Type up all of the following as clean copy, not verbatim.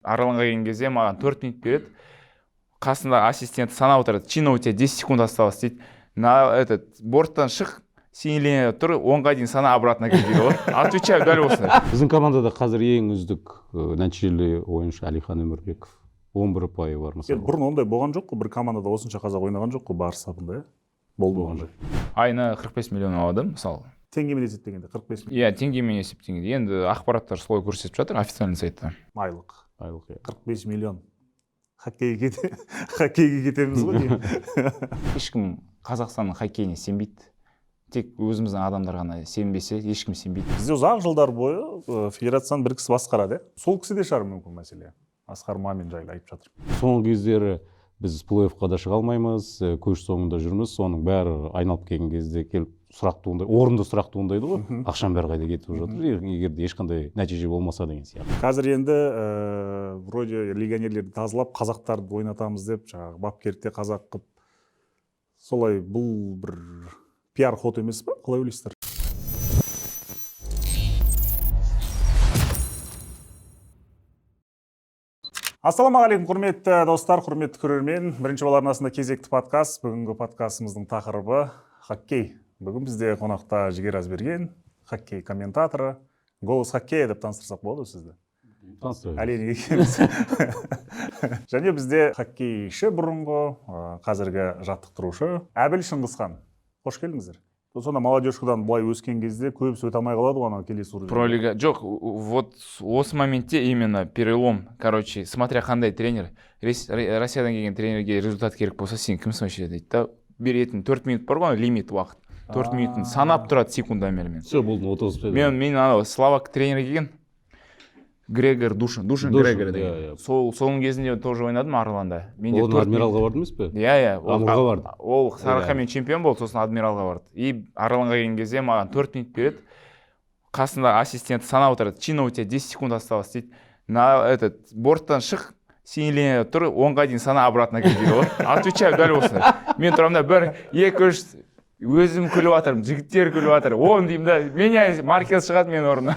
Арланға келген кезде маған 4 минут береді. Қасында ассистент санап отырады. Чино, у тебя 10 секунд осталось дейді. На этот борттан шық, синий линияда тұр, 10-ға дейін сана, обратно кір дейді ғой. Отвечаю, дәл осылай. Біздің командада қазір ең үздік нәтижелі ойыншы Әлихан Өмірбеков. 11 ұпайы бар Енді мысалы. Бұрын ондай болған жоқ қой, бір командада осынша қазақ ойнаған жоқ қой Барыс сапында, иә? Болды Болған ондай. Айына 45 миллион алады мысалы. Теңгемен есептегенде 45 миллион. Иә, теңгемен есептегенде. Енді ақпараттар солай көрсетіп жатыр официальный сайтта. Айлық. Айлық, иә. 45 миллион. Хоккейге хоккейге кетеміз ғой деймін. Ешкім Қазақстанның хоккейіне сенбейді. Тек өзіміздің адамдар ғана сенбесе, ешкім сенбейді. Бізде ұзақ жылдар бойы федерацияны бір кісі басқарады, иә? Сол кісі де шығар мүмкін мәселе. Асқар Мамин жайлы айтып жатыр. Соңғы кездері біз плей-оффқа да шыға алмаймыз, көш соңында жүрміз. Соның бәрі айналып келген кезде келіп сұрақ туындай, орынды сұрақ туындайды ғой. Ақшаның бәрі қайда кетіп жатыр, егер де ешқандай нәтиже болмаса деген сияқты. Қазір енді вроде легионерлерді тазалап, қазақтарды ойнатамыз деп, жаңағы бапкерді де қазақ қылып, солай бұл бір пиар ход емес па? Қалай ойлайсыздар? Ассалаумағалейкум, құрметті достар, құрметті көрермен. Бірінші бал арнасында кезекті подкаст. Бүгінгі подкастымыздың тақырыбы хоккей. Бүгін бізде қонақта Жігер Әзберген, хоккей комментаторы. Голос хоккея деп таныстырсақ болады ғой сізді. Таныстыра беріңіз. Әрине, екеуміз. Және бізде хоккейші бұрынғы, қазіргі жаттықтырушы Әбіл Шыңғысхан. Қош келдіңіздер. Сонда молодежкадан былай өскен кезде көбісі өте алмай қалады ғой анау келесі уровень. Пролига. Жоқ, вот осы моментте именно перелом. Короче, смотря қандай тренер. Россиядан келген тренерге результат керек болса, сен кімсің вообще дейді да. Беретін 4 минут бар ғой, лимит уақыт. 4 минутын санап тұрады секундомермен. Все, болды, отырғызып тастады. Мен анау словак тренер келген. Грегор Душин, Душин Душин, Грегор деген. иә, иә. Сол соның кезінде тоже ойнадым Арланда. Менде Ол 4 Адмиралға барды емес пе? Иә, иә. Ол, Амурға барды. Ол Сарыарқамен чемпион болды, сосын Адмиралға барды. И Арланға келген кезде маған 4 минут береді. Қасында ассистент санап отырады. Чино, у тебя 10 секунд осталось дейді. На этот борттан шық, синий линияда тұр, 10-ға дейін сана, обратно кір дейді ғой. Отвечаю, дәл осылай. Мен тұрамын да, бір, екі, үш, өзім күліп жатырмын, жігіттер күліп жатыр. 10 деймін да, меня Маркел шығады менің орныма.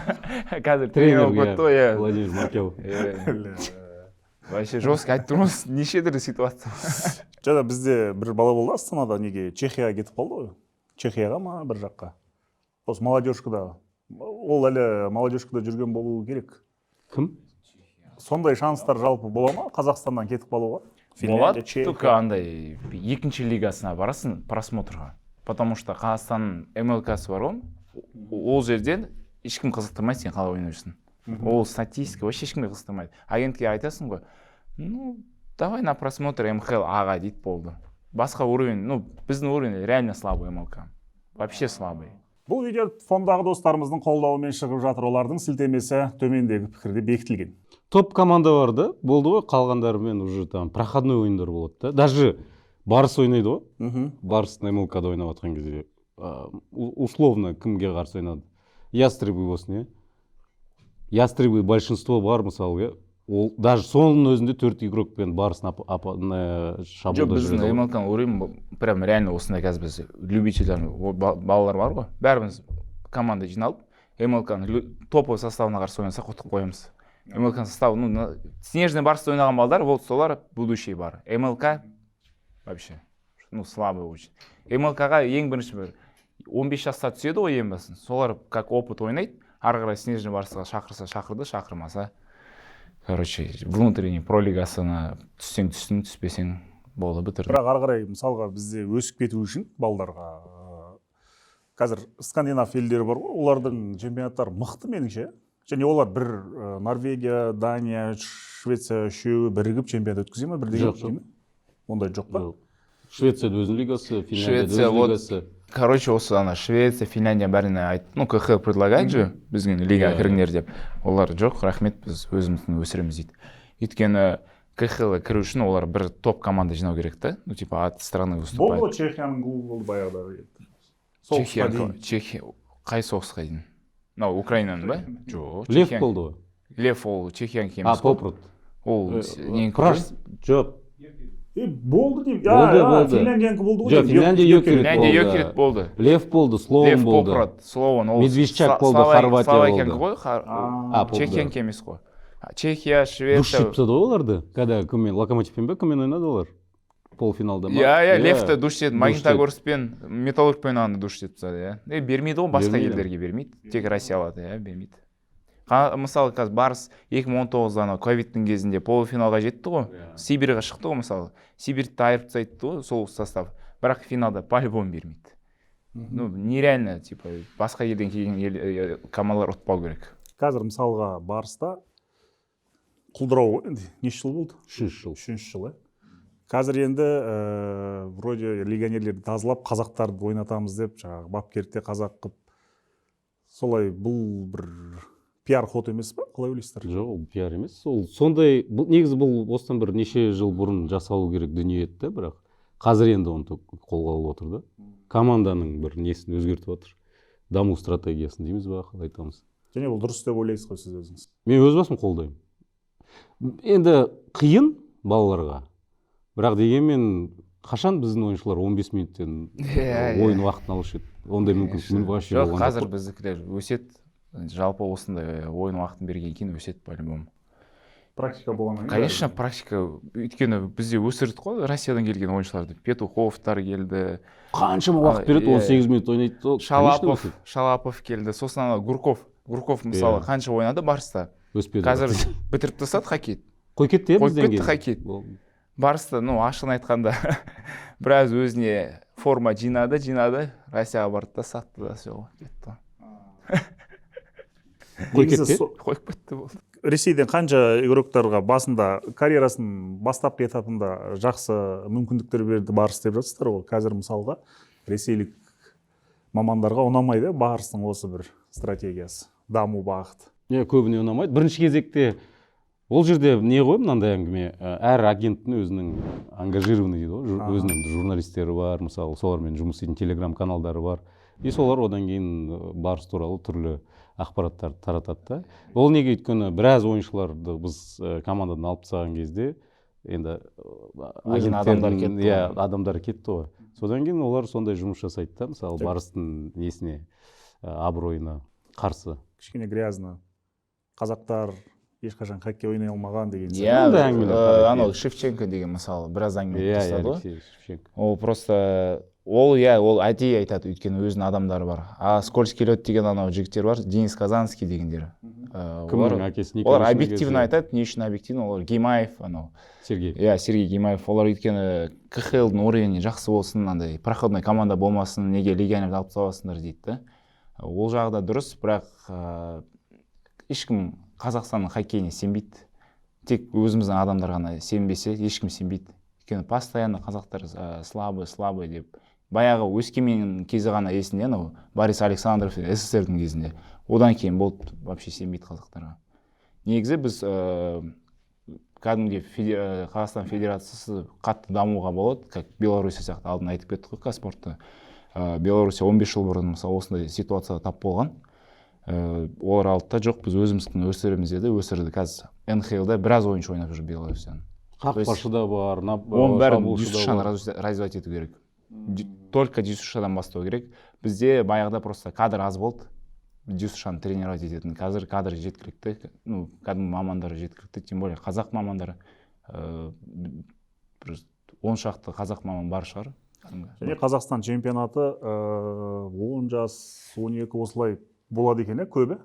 Қазір тренер болып Тренер, кетті ғой, иә. Владимир Маркелов. Иә. Вообще жестко айтып тұрмын, неше түрлі ситуация. Жаңа бізде бір бала болды Астанада, неге Чехияға кетіп қалды ғой. Чехияға ма, бір жаққа. Осы молодежкада. Ол әлі молодежкада жүрген болуы керек. Кім? Сондай шанстар жалпы бола ма Қазақстаннан кетіп қалуға? Болады, Финляндия, только Чехия. андай екінші лигасына барасың просмотрға. Потому что Қазақстанның МЛК-сы бар ғой, ол жерден ешкім қызықтырмайды сен қалай ойнап жүрсің. Ол статистика вообще ешкімге қызықтырмайды. Агентке айтасың ғой, ну, давай на просмотр МХЛ аға дейді, болды. Басқа уровень, ну, біздің уровень реально слабый МЛК. Вообще слабый. Бұл видео фондағы достарымыздың қолдауымен шығып жатыр. Олардың сілтемесі төмендегі пікірде бекітілген. Топ команда бар да, болды ғой, қалғандарымен уже там проходной ойындар болады да. Даже Барыс ойнайды ғой. Барыстың МЛК-да ойнап жатқан кезде, условно кімге қарсы ойнады? Ястребы болсын, иә? Ястребы большинство бар мысалы, иә? Ол даже соның өзінде төрт игрокпен Барыс Жоқ, шабуылда біздің жүреді ғой. МЛК уровень прям реально осындай. Қазір біз любительдер, балалар бар ғой, бәріміз команда жиналып МЛК-ның топовый составына қарсы ойнасақ, ұтып қоямыз. МЛК составы, ну, Снежный Барста ойнаған балдар, вот солар будущий бар. МЛК вообще, ну, слабый очень. МЛК-ға ең бірінші бір 15 жаста түседі ғой ең басын. Солар как опыт ойнайды, ары қарай Снежный Барсқа шақырса шақырды, шақырмаса, короче, внутренний пролигасына түссең түстің, түспесең болды, бітірді. Бірақ ары қарай мысалға бізде өсіп кету үшін балдарға қазір скандинав елдері бар ғой, олардың чемпионаттары мықты меніңше. Және олар бір Норвегия, Дания, Швеция үшеуі бірігіп чемпионат өткізе ма, бірдеңе Жоқ, өткізе ме? Ондай жоқ па? Жоқ. Швецияда өзінің лигасы, Финляндияда Швеция, өз вот, лигасы. Короче, осы ана Швеция, Финляндия бәріне айт, ну, КХ предлагает же бізге лига Иә. кіріңдер деп. Олар жоқ, рахмет, біз өзіміздің өсіреміз дейді. Өйткені КХЛ кіру үшін олар бір топ команда жинау керек та, ну, типа от страны Болды выступает. ғой, Чехияның клубы болды баяғыда. Соғысқа Чехия, дейін. Чехия, қай соғысқа дейін? Мынау Украинаның ба? Жоқ. Лев Чехия- болды ғой. Лев ол Чехиянікі А, емес қой. Попрут. Ол ненікі Праш, ғой? жоқ. Е, болды деймін. Болды, А, болды. Финляндиянікі болды ғой. Жоқ, деймін. Финляндия Йокерит. Йокерит Финляндия болды. Йокерит болды. Лев болды, Слован Лев болды. Попрат, Слован ол Медведчак болды, Хорватия Словакиянікі болды. ғой, А, А, болды. Чехиянікі емес қой. Чехия, Душ Швеция. Етіп тастады ғой оларды, когда кіммен, Локомотивпен бе, кіммен ойнады олар полуфиналда ма? Иә, Левті душ етеді. Душ. Магнитогорскпен, Металлургпен ойнағанда душ етіп тастады, иә. Е, бермейді ғой басқа Бермейді. елдерге, бермейді, тек Россия алады, иә, бермейді. Мысалы, қазір Барыс 2019-да анау ковидтің кезінде полуфиналға жетті ғой, Сибирьға шықты ғой. Мысалы, Сибирьді айырып тастайды ғой сол состав, бірақ финалда по любому бермейді. Ну нереально, типа, басқа елден келген ел, командалар ұтпау керек. Қазір, мысалға, Барыста құлдырау ғой енді, неше жыл болды? Үшінші жыл. Үшінші жыл, иә. Қазір енді вроде легионерлерді тазалап, қазақтарды ойнатамыз деп, жаңағы бапкерді де қазақ қылып, солай. Бұл бір пиар ход емес па, қалай ойлайсыздар? Жоқ, ол пиар емес, ол сондай. Бұл негізі, бұл осыдан бір неше жыл бұрын жасалу керек дүние еді да, бірақ қазір енді оны қолға алып отыр да, команданың бір несін өзгертіп жатыр, даму стратегиясын дейміз ба, қалай айтамыз. Және бұл дұрыс деп ойлайсыз ғой сіз өзіңіз? Мен өз басым қолдаймын. Енді қиын балаларға, бірақ дегенмен қашан біздің ойыншылар 15 минуттен Иә, иә. ойын уақытын алушы еді? Ондай мүмкіншілік вообще Жоқ, болған жоқ қазір қой. біздікілер өседі. Жалпы осындай ойын уақытын бергеннен кейін өседі по любому. Практика болғаннан кейін. Конечно, практика. Өйткені бізде өсірдік қой Россиядан келген ойыншыларды, Петуховтар келді. Қаншама уақыт береді, 18 минут ойнайды. Ол, конечно, Шалапов, өседі. Шалапов келді, сосын анау Гурков. Гурков, мысалы, қанша ойнады Барыста? Өспеді. Қазір бітіріп тастады хоккей. Қойып кетті, иә, Қойып бізден кетті кейін. Хоккей. Барыста, ну, ашығын айтқанда, біраз өзіне форма жинады, жинады, Россияға барды да, сатты да, все, кетті ғой. Қойып Негізі кетті. Қойып кетті, болды. Ресейден қанша игроктарға басында, карьерасының бастапқы этапында жақсы мүмкіндіктер берді Барыс деп жатсыздар ғой. Қазір, мысалға, ресейлік мамандарға ұнамайды Барыстың осы бір стратегиясы, даму бағыты. Иә, көбіне ұнамайды. Бірінші кезекте ол жерде не ғой, мынандай әңгіме: әр агенттің өзінің ангажированный дейді ғой, өзінің журналистері бар, мысалы, солармен жұмыс істейтін телеграм каналдары бар, и солар одан кейін Барыс туралы түрлі ақпараттарды таратады да. Ол неге? Өйткені біраз ойыншыларды біз командадан алып тастаған кезде енді Өзінің адамдары агенттердің- кетті иә, ғой. Адамдары кетті ғой. Содан кейін олар сондай жұмыс жасайды да, мысалы, Барыстың несіне, абыройына қарсы. Кішкене грязно, қазақтар ешқашан хоккей ойнай алмаған деген сияқты. Ондай әңгімелер тарайды, Анау иә. Шевченко деген, мысалы, біраз әңгіме тастады ғой. Алексей Шевченко. Ол просто, ол, иә, ол әдейі айтады, өйткені өзінің адамдары бар. А скользкий лед деген анау жігіттер бар, Денис Казанский дегендер. Кімнің Олар, әкесі олар Николаевичтің объективно әкесі. айтады. Не үшін объективно? Олар, Гимаев анау. Сергей. Иә, Сергей Гимаев. Олар өйткені КХЛ-дың уровені жақсы болсын, андай проходной команда болмасын, неге легионерді алып тастап дейді да. Ол жағы да дұрыс, бірақ ешкім Қазақстанның хоккейіне сенбейді. Тек өзіміздің адамдар ғана сенбесе, ешкім сенбейді. Өйткені постоянно қазақтар слабый, слабый деп. Баяғы Өскеменнің кезі ғана есімде, анау Борис Александров, СССР-дің кезінде. Одан кейін болды, вообще сенбейді қазақтарға. Негізі біз кәдімгідей Қазақстан федерациясы қатты дамуға болады, как Белоруссия сияқты. Алдын айтып кеттік қой қазспортта. Белоруссия 15 жыл бұрын, мысалы, осындай ситуацияға тап болған. Олар алды да, жоқ, біз өзіміздікін өсіреміз деді, өсірді. Қазір НХЛ-да біраз ойыншы ойнап жүр Белоруссияның. Қақпашы да бар, Оның бәрін шабуылшы да ДЮСШ-ны бар. развивать ету керек. Только ДЮСШ-дан бастау керек. Бізде баяғыда просто кадр аз болды ДЮСШ-ны тренировать ететін. Қазір кадр жеткілікті, ну, кәдімгі мамандар жеткілікті, тем более қазақ мамандары. Бір он шақты қазақ маман бар шығар кәдімгі. Және Қазақстан чемпионаты 10 жас, 12, осылай болады екен, иә, көбі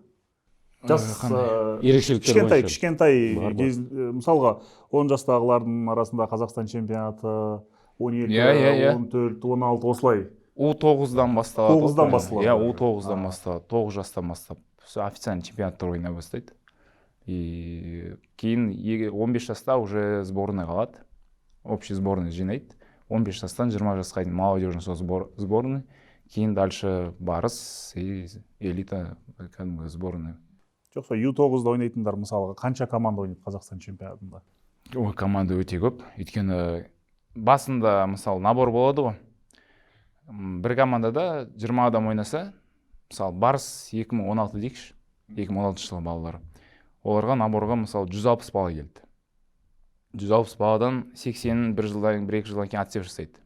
жас. Қандай? Ерекшеліктер Кішкентай, бойынша. кішкентай Бар, бар. кез, мысалға, 10 жастағылардың арасында Қазақстан чемпионаты 12, Иә, иә, иә. 14, 16, осылай. У 9-дан басталады ғой, 9-дан примерно. Басталады. Иә, У 9-дан басталады, 9 жастан бастап все, официальный чемпионаттар ойнай бастайды. И кейін 15 жаста уже сборный қалады, общий сборный жинайды. 15 жастан 20 жасқа дейін молодежный сол сборный, кейін дальше Барыс и элита, кәдімгі сборный. Жоқ, сол Ю 9-да ойнайтындар, мысалға, қанша команда ойнайды Қазақстан чемпионатында? Ой, команда өте көп, өйткені басында, мысалы, набор болады ғой. Бір командада 20 адам ойнаса, мысалы, Барыс 2016 дейікші, 2016 жылғы балалар, оларға наборға, мысалы, 160 бала келді. 160 баладан 80-ін бір жылдан, бір екі жылдан кейін отсев жасайды.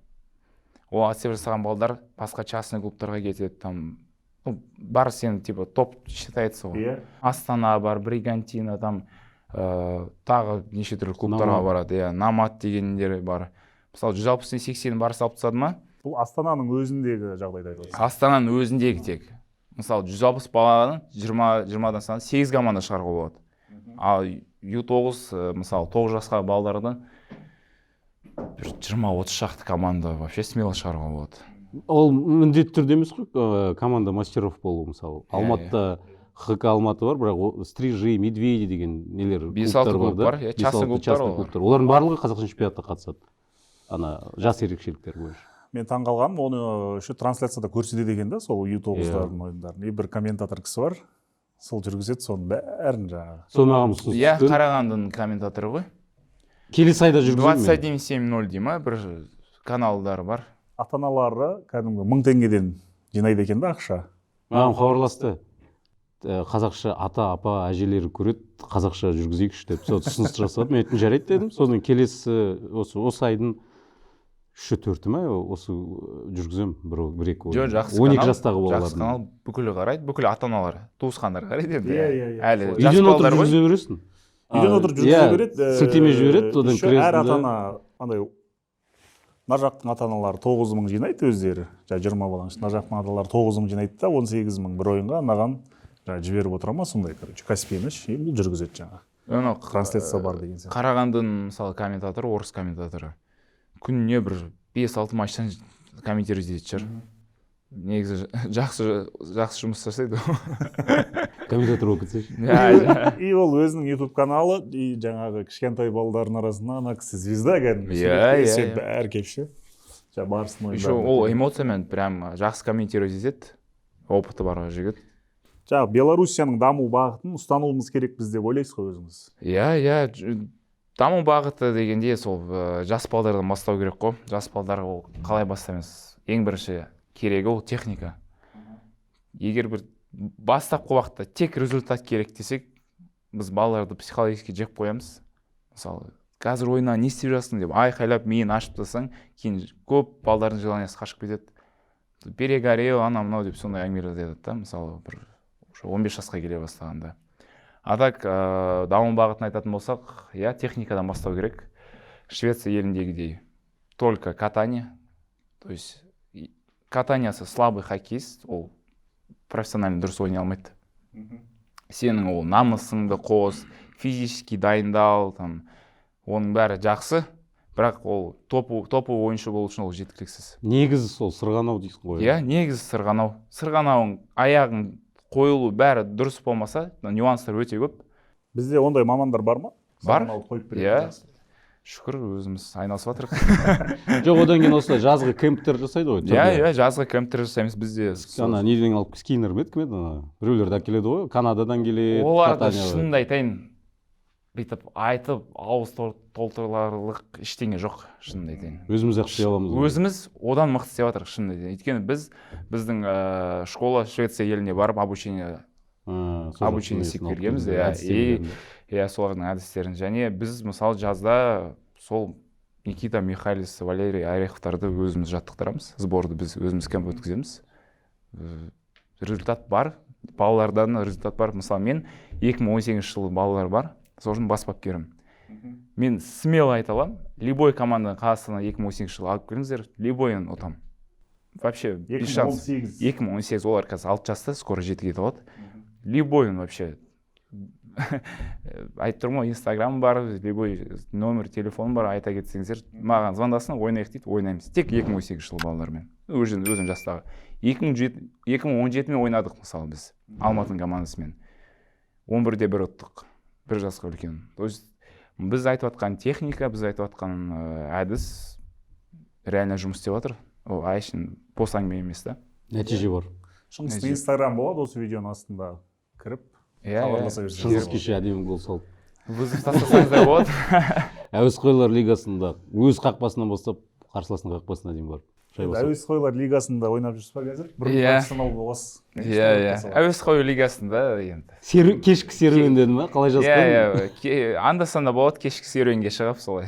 Ол отсев жасаған балдар басқа частный клубтарға кетеді там. Ну, Барыс енді типа топ считается ғой. Астана бар, Бригантина там, Тағы неше түрлі клубтарға Намат. барады, иә, Намат дегендер бар. Мысалы, 160-тен 80 Барыс алып тастады ма? Бұл Астананың өзіндегі жағдайды айтып отырсыз. Астананың өзіндегі тек. Мысалы, 160 баланың 20-дан сан 8 команда шығаруға болады. Ал Ю9, мысалы, 9 жасқа балалардан бір 20-30 шақты команда вообще смело шығаруға болады. Ол міндетті түрде емес қой, команда мастеров болу, мысалы. Иә. Алматыда ХК Алматы бар, бірақ Стрижи, Медведи деген нелер, Бес, алты клубтар клуб да. бар, иә, Бес, частный алты клубтар частный олар. клубтар. Олардың барлығы Қазақстан чемпионатына қатысады ана жас ерекшеліктер бойынша. Мен таң қалғаным, оны еще трансляцияда көрсетеді екен да, сол Ю9-дардың ойындарын. И бір комментатор кісі бар, сол жүргізеді соның бәрін жаңағы. Сол маған ұсыныс Иә. түскен. Қарағандының комментаторы ғой. Келесі айда жүргіземін двадцать мен. один семь ноль дей ма, бір каналдары бар. Ата аналары кәдімгі 1000 теңгеден жинайды екен да ақша. Маған хабарласты. Қазақша ата, апа, әжелері көреді, қазақша жүргізейікші деп сол ұсыныс жасады. Мен айттым, жарайды дедім. Содан келесі осы айдың үші, төрті ма, осы жүргіземін бір екі Жоқ, ойын. жақсы 12 канал, жастағы жақсы балалардың. канал, бүкілі қарайды, бүкіл ата аналар, туысқандар қарайды енді. Иә, иә, иә. Әлі жас Үйден отырып балалар ғой. жүргізе бересің. Үйден отырып жүргізе Иә, береді. Сілтеме жібереді, одан Еще әр кіресің ата да. ана андай, мына жақтың ата аналары 9000 жинайды өздері, жаңағы 20 баланың ішінде мына жақтың ата аналары 9000 жинайды да, 18 000 бір ойынға анаған жаңағы жіберіп отыра ма сондай, короче, Каспийні ше, и бұл жүргізеді жаңағы. Анау Трансляция бар деген сияқты. Қарағандының, мысалы, комментаторы, орыс комментаторы, күніне бір бес алты матчтан комментировать ететін шығар. Негізі жақсы, жақсы жұмыс жасайды. Комментатор болып кетсеші. Иә. И ол өзінің Ютуб каналы, и жаңағы кішкентай балдардың арасында ана кісі звезда кәдімгі. Иә, Суретке иә. бәрі келіп ше, жаңағы Барыстың Еще ойындарын. ол эмоциямен прям жақсы комментировать етеді, опыты бар жігіт. Жаңағы Белоруссияның даму бағытын ұстануымыз керекпіз деп ойлайсыз ғой өзіңіз? Иә, даму бағыты дегенде сол жас балдардан бастау керек қой. Жас балдар ол қалай бастаймыз? Ең бірінші керегі ол техника. Егер бір бастапқы уақытта тек результат керек десек, біз балаларды психологически жеп қоямыз. Мысалы, қазір ойна, не істеп жатсың деп айқайлап, миын ашып тастасаң, кейін көп балдардың желаниясы қашып кетеді. Перегорел, анау мынау деп сондай әңгімелерді айтады да, мысалы, бір уже 15 жасқа келе бастағанда. А так даму бағытын айтатын болсақ, иә, техникадан бастау керек. Швеция еліндегідей только катание, то есть катаниясы слабый хоккеист ол профессионально дұрыс ойнай алмайды. Сенің ол намысыңды қос, физически дайындал, там оның бәрі жақсы, бірақ ол топовый ойыншы болу үшін ол жеткіліксіз. Негізі сол сырғанау дейсің ғой. Иә, негізі сырғанау. Сырғанауың, аяғың қойылу, бәрі дұрыс болмаса, нюанстар өте көп. Бізде ондай мамандар бар ма? Бар. Сырғанауды қойып беретін Иә. жақсы. Шүкір, өзіміз айналысып жатырмық. Жоқ, одан кейін осылай жазғы кемптер жасайды ғой. Иә. Түрлі. Иә, жазғы кемптер жасаймыз бізде. Ана неден алып, Скиннер ме еді, кім еді, ана біреулерді әкеледі ғой, Канададан келеді. Оларды катанияға. шынымды айтайын, бүйтіп айтып ауыз толтырарлық ештеңе жоқ, шынымды айтайын. Өзіміз ақ істей аламыз ғой. Өзіміз одан мықты істеп жатырмық, шынымды айтайын, өйткені біздің школа Швеция еліне барып обучение А, сол обучение жақтың істеп несін алып келгенбіз, келді, иә, әдістемелерін. Иә, солардың әдістерін. Және біз, мысалы, жазда сол Никита Михайлис, Валерий Ореховтарды өзіміз жаттықтырамыз, сборды біз өзіміз кемп өткіземіз. Результат бар, балалардан результат бар. Мысалы, мен 2018 жылы балалар бар, сол үшін бас бапкерім. Мен смело айта аламын, любой команданы Қазақстаннан 2018 жылы алып келіңіздер, любойын ұтамын вообще без шанс. 2018. 2018, олар қазір 6 жаста, скоро 7-ге толады. Любойын вообще, айтып тұрмын ғой, Инстаграм бар, любой номер телефон бар, айта кетсеңіздер, маған звондасын, ойнайық дейді, ойнаймыз. Тек 2018 жылы балалармен, өзің жастағы. 2017-мен ойнадық, мысалы, біз Алматының командасымен 11-де 1 ұттық, бір жасқа үлкен. То есть біз айтып жатқан техника, біз айтып жатқан әдіс реально жұмыс істеп жатыр. Ол әшейін бос әңгіме емес та. Нәтиже бар. Шыңғыстың Инстаграм болады, осы видеоның астында кіріп Иә. хабарласа берсеңіз. Шыңғыс кеше әдемі гол салды. Вызов тастасаңыздар болады. Әуесқойлар лигасында өз қақпасынан бастап қарсыласының қақпасына дейін барып шайба салды. Әуесқойлар лигасында ойнап жүрсіз ба қазір? Бұрын Иә. профессионал боласыз. Иә, әуесқой лигасында енді. Кешкі серуен деді ма, қалай жазып Иә. қойдың? Иә, анда санда болады, кешкі серуенге шығып солай.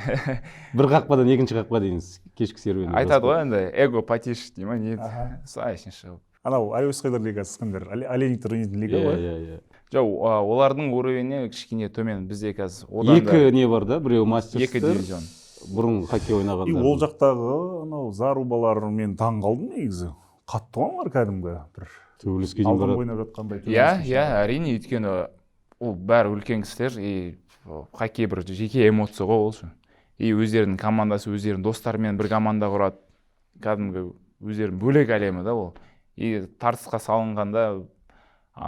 Бір қақпадан екінші қақпа деген кешкі серуен деп Айтады жазып ғой енді, эго потише дей ма, не еді, Аха. солай әшейін шығып. Анау әуесқойлар лигасы кімдер, Олейниктер ойнайтын лига Иә, ғой. иә. Жоқ, олардың уровені кішкене төмен, бізде қазір одан да Екі не бар да, біреу екі мастерстер, дивизион. Бұрын хоккей И ойнағандар. ол жақтағы анау зарубалар, мен таң қалдым негізі, қатты ғой олар, кәдімгі бір Төбелеске дейін алдыңғы барады. ойнап жатқандай. Иә. Төбелеске. Иә, әрине, өйткені ол бәрі үлкен кісілер, и хоккей бір жеке эмоция ғой ол ше. И өздерінің командасы, өздерінің достарымен бір команда құрады, кәдімгі өздерінің бөлек әлемі да ол. И тартысқа салынғанда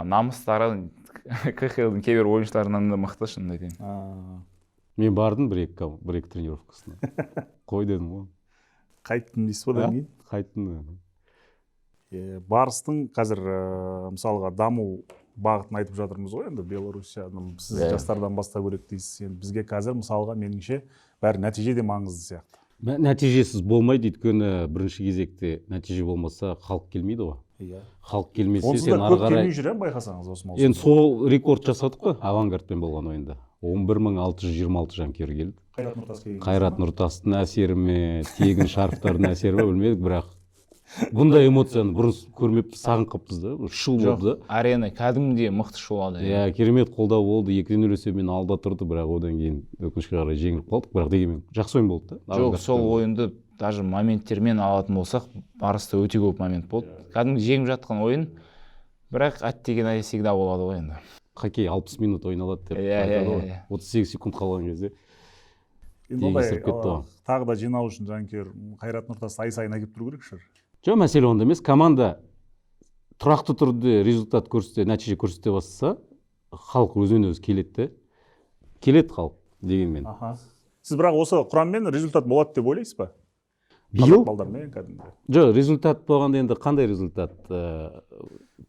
намыстары КХЛ-дің кейбір ойыншыларынан да мықты, шынымды айтайын. Мен бардым бір екі тренировкасына, қой дедім ғой. Қайттым дейсіз ба одан А? кейін? Қайттым. Барыстың қазір мысалға, даму бағытын айтып жатырмыз ғой енді, Белоруссияны сіз жастардан бастау керек дейсіз. Енді бізге қазір, мысалға, меніңше, бәрі нәтиже де маңызды сияқты. Нәтижесіз болмайды, өйткені бірінші кезекте нәтиже болмаса, халық келмейді ғой. Халық келмесе, Онсыз сен да ары көп қарай келмей жүр, иә, байқасаңыз, осы маусымда. Енді сол рекорд жасадық қой Авангардпен болған ойында, 11 626 жанкүйер келді. Қайрат Нұртас келген кезде Қайрат ма? Нұртастың әсері ме, тегін шарфтардың әсері ме, білмедік, бірақ бұндай эмоцияны бұрын көрмеппіз, сағынып қалыппыз да, 3 жыл Жоқ, болды да. Арена кәдімгідей мықты шулады. Иә, керемет қолдау болды, 2:0 есебімен алда тұрды, бірақ одан кейін, өкінішке қарай, жеңіліп қалдық. Бірақ дегенмен жақсы ойын болды да Жоқ, Авангардпен. сол ойынды даже моменттермен алатын болсақ, Барыста өте көп момент болды, кәдімгі жеңіп жатқан ойын, бірақ әттеген ай всегда болады ғой енді. Хоккей 60 минут ойналады деп Иә, айтады ғой. иә. 38 секунд қалған кезде Енді ондай тегістіріп кетті ғой. Тағы да жинау үшін жанкүйер, Қайрат Нұртасты ай сайын әкеліп тұру керек шығар. Жоқ, мәселе онда емес. Команда тұрақты түрде результат көрсете, нәтиже көрсете бастаса, халық өзінен өзі келеді де, келеді халық дегенмен. Аха, сіз бірақ осы құраммен результат болады деп ойлайсыз ба? Биыл Қазақ балдармен кәдімгі. Жоқ, результат болғанда енді қандай результат?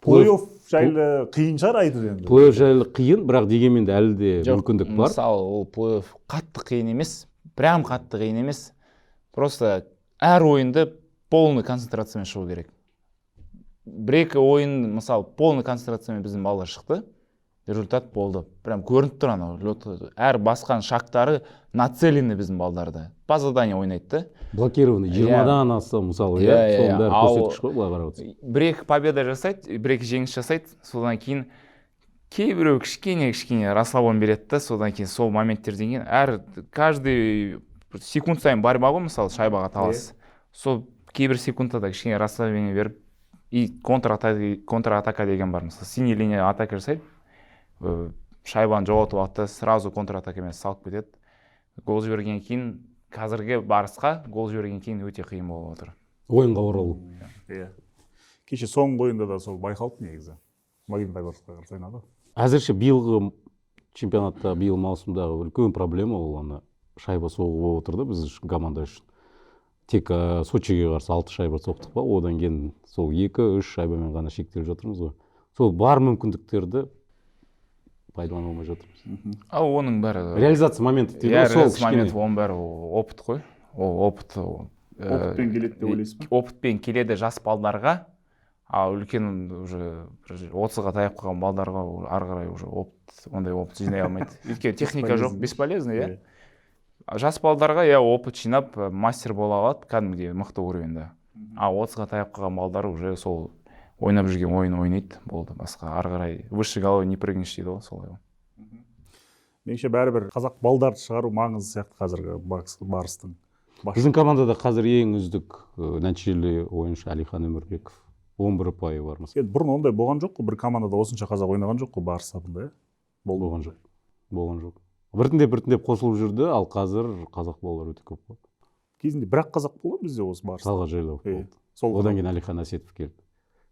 Плей-офф жайлы қиын шығар айту енді. Плей-офф жайлы қиын, бірақ дегенмен де әлі де Жоқ, мүмкіндік бар. Мысалы, ол плей-офф қатты қиын емес, прям қатты қиын емес, просто әр ойынды полный концентрациямен шығу керек. Бір екі ойын, мысалы, полный концентрациямен біздің балалар шықты, результат болды, прям көрініп тұр. Анау лед, әр басқан шагтары нацелены, біздің балдарда по заданию ойнайды да. Блокированный 20-дан аса, мысалы, иә, Иә, соның иә. бәрі Ал көрсеткіш қой, былай қарап отырсаң. бір екі победа жасайды, бір екі жеңіс жасайды, содан кейін кейбіреу кішкене кішкене расслабон береді да. Содан кейін сол моменттерден кейін әр, каждый бір секунд сайын борьба ғой, мысалы, шайбаға талас. Сол кейбір секундта да кішкене расслабление беріп, и контратака деген бар. Мысалы, синий линия атака жасайды, шайбаны жоғалтып алады да, сразу контратакамен салып кетеді. Гол жібергеннен кейін, қазіргі Барысқа гол жібергеннен кейін өте қиын болып отыр. Ойынға оралу. Иә, кеше соңғы ойында да сол байқалды негізі, Магнитогорскқа қарсы ойнады. Әзірше биылғы чемпионатта, биыл маусымдағы үлкен проблема ол ана шайба соғу болып отыр да біз үшін, команда үшін. Тек Сочиге қарсы алты шайба соқтық па, одан кейін сол екі үш шайбамен ғана шектеліп жатырмыз ғой. Сол бар мүмкіндіктерді пайдалана алмай жатырмыз. Ал оның бәрі Реализация моментов дейді Иә, ғой, сол реализация кішкене. моментов, оның бәрі ол опыт қой, ол опыт ол, Опытпен келеді деп ойлайсыз ба? Опытпен келеді жас балдарға, ал үлкен, уже бір 30-ға таяп қалған балдарға ол ары қарай уже опыт, ондай опыт жинай алмайды, өйткені техника жоқ, бесполезно, иә. А жас балдарға, иә, опыт жинап, мастер бола алады кәдімгідей мықты уровеньде. А 30-ға таяп қалған балдар уже сол ойнап жүрген ойын ойнайды, болды, басқа ары қарай выше головы не прыгнешь дейді ғой, солай ғой. Меніңше, бәрібір қазақ балдарды шығару маңызды сияқты қазіргі Барыстың. Біздің командада қазір ең үздік нәтижелі ойыншы Әлихан Өмірбеков, 11 ұпайы бар, мысалы. Енді бұрын ондай болған жоқ қой, бір командада осынша қазақ ойнаған жоқ қой Барыс сапында, иә? Болды. Болған жоқ, болған жоқ. Біртіндеп, біртіндеп қосылып жүрді, ал қазір қазақ балалар өте көп қой. Кезінде бір ақ қазақ болды бізде осы Барыста. Талғат Жайлауов Иә. болды. Сол. Одан кейін Әлихан Әсетов келді,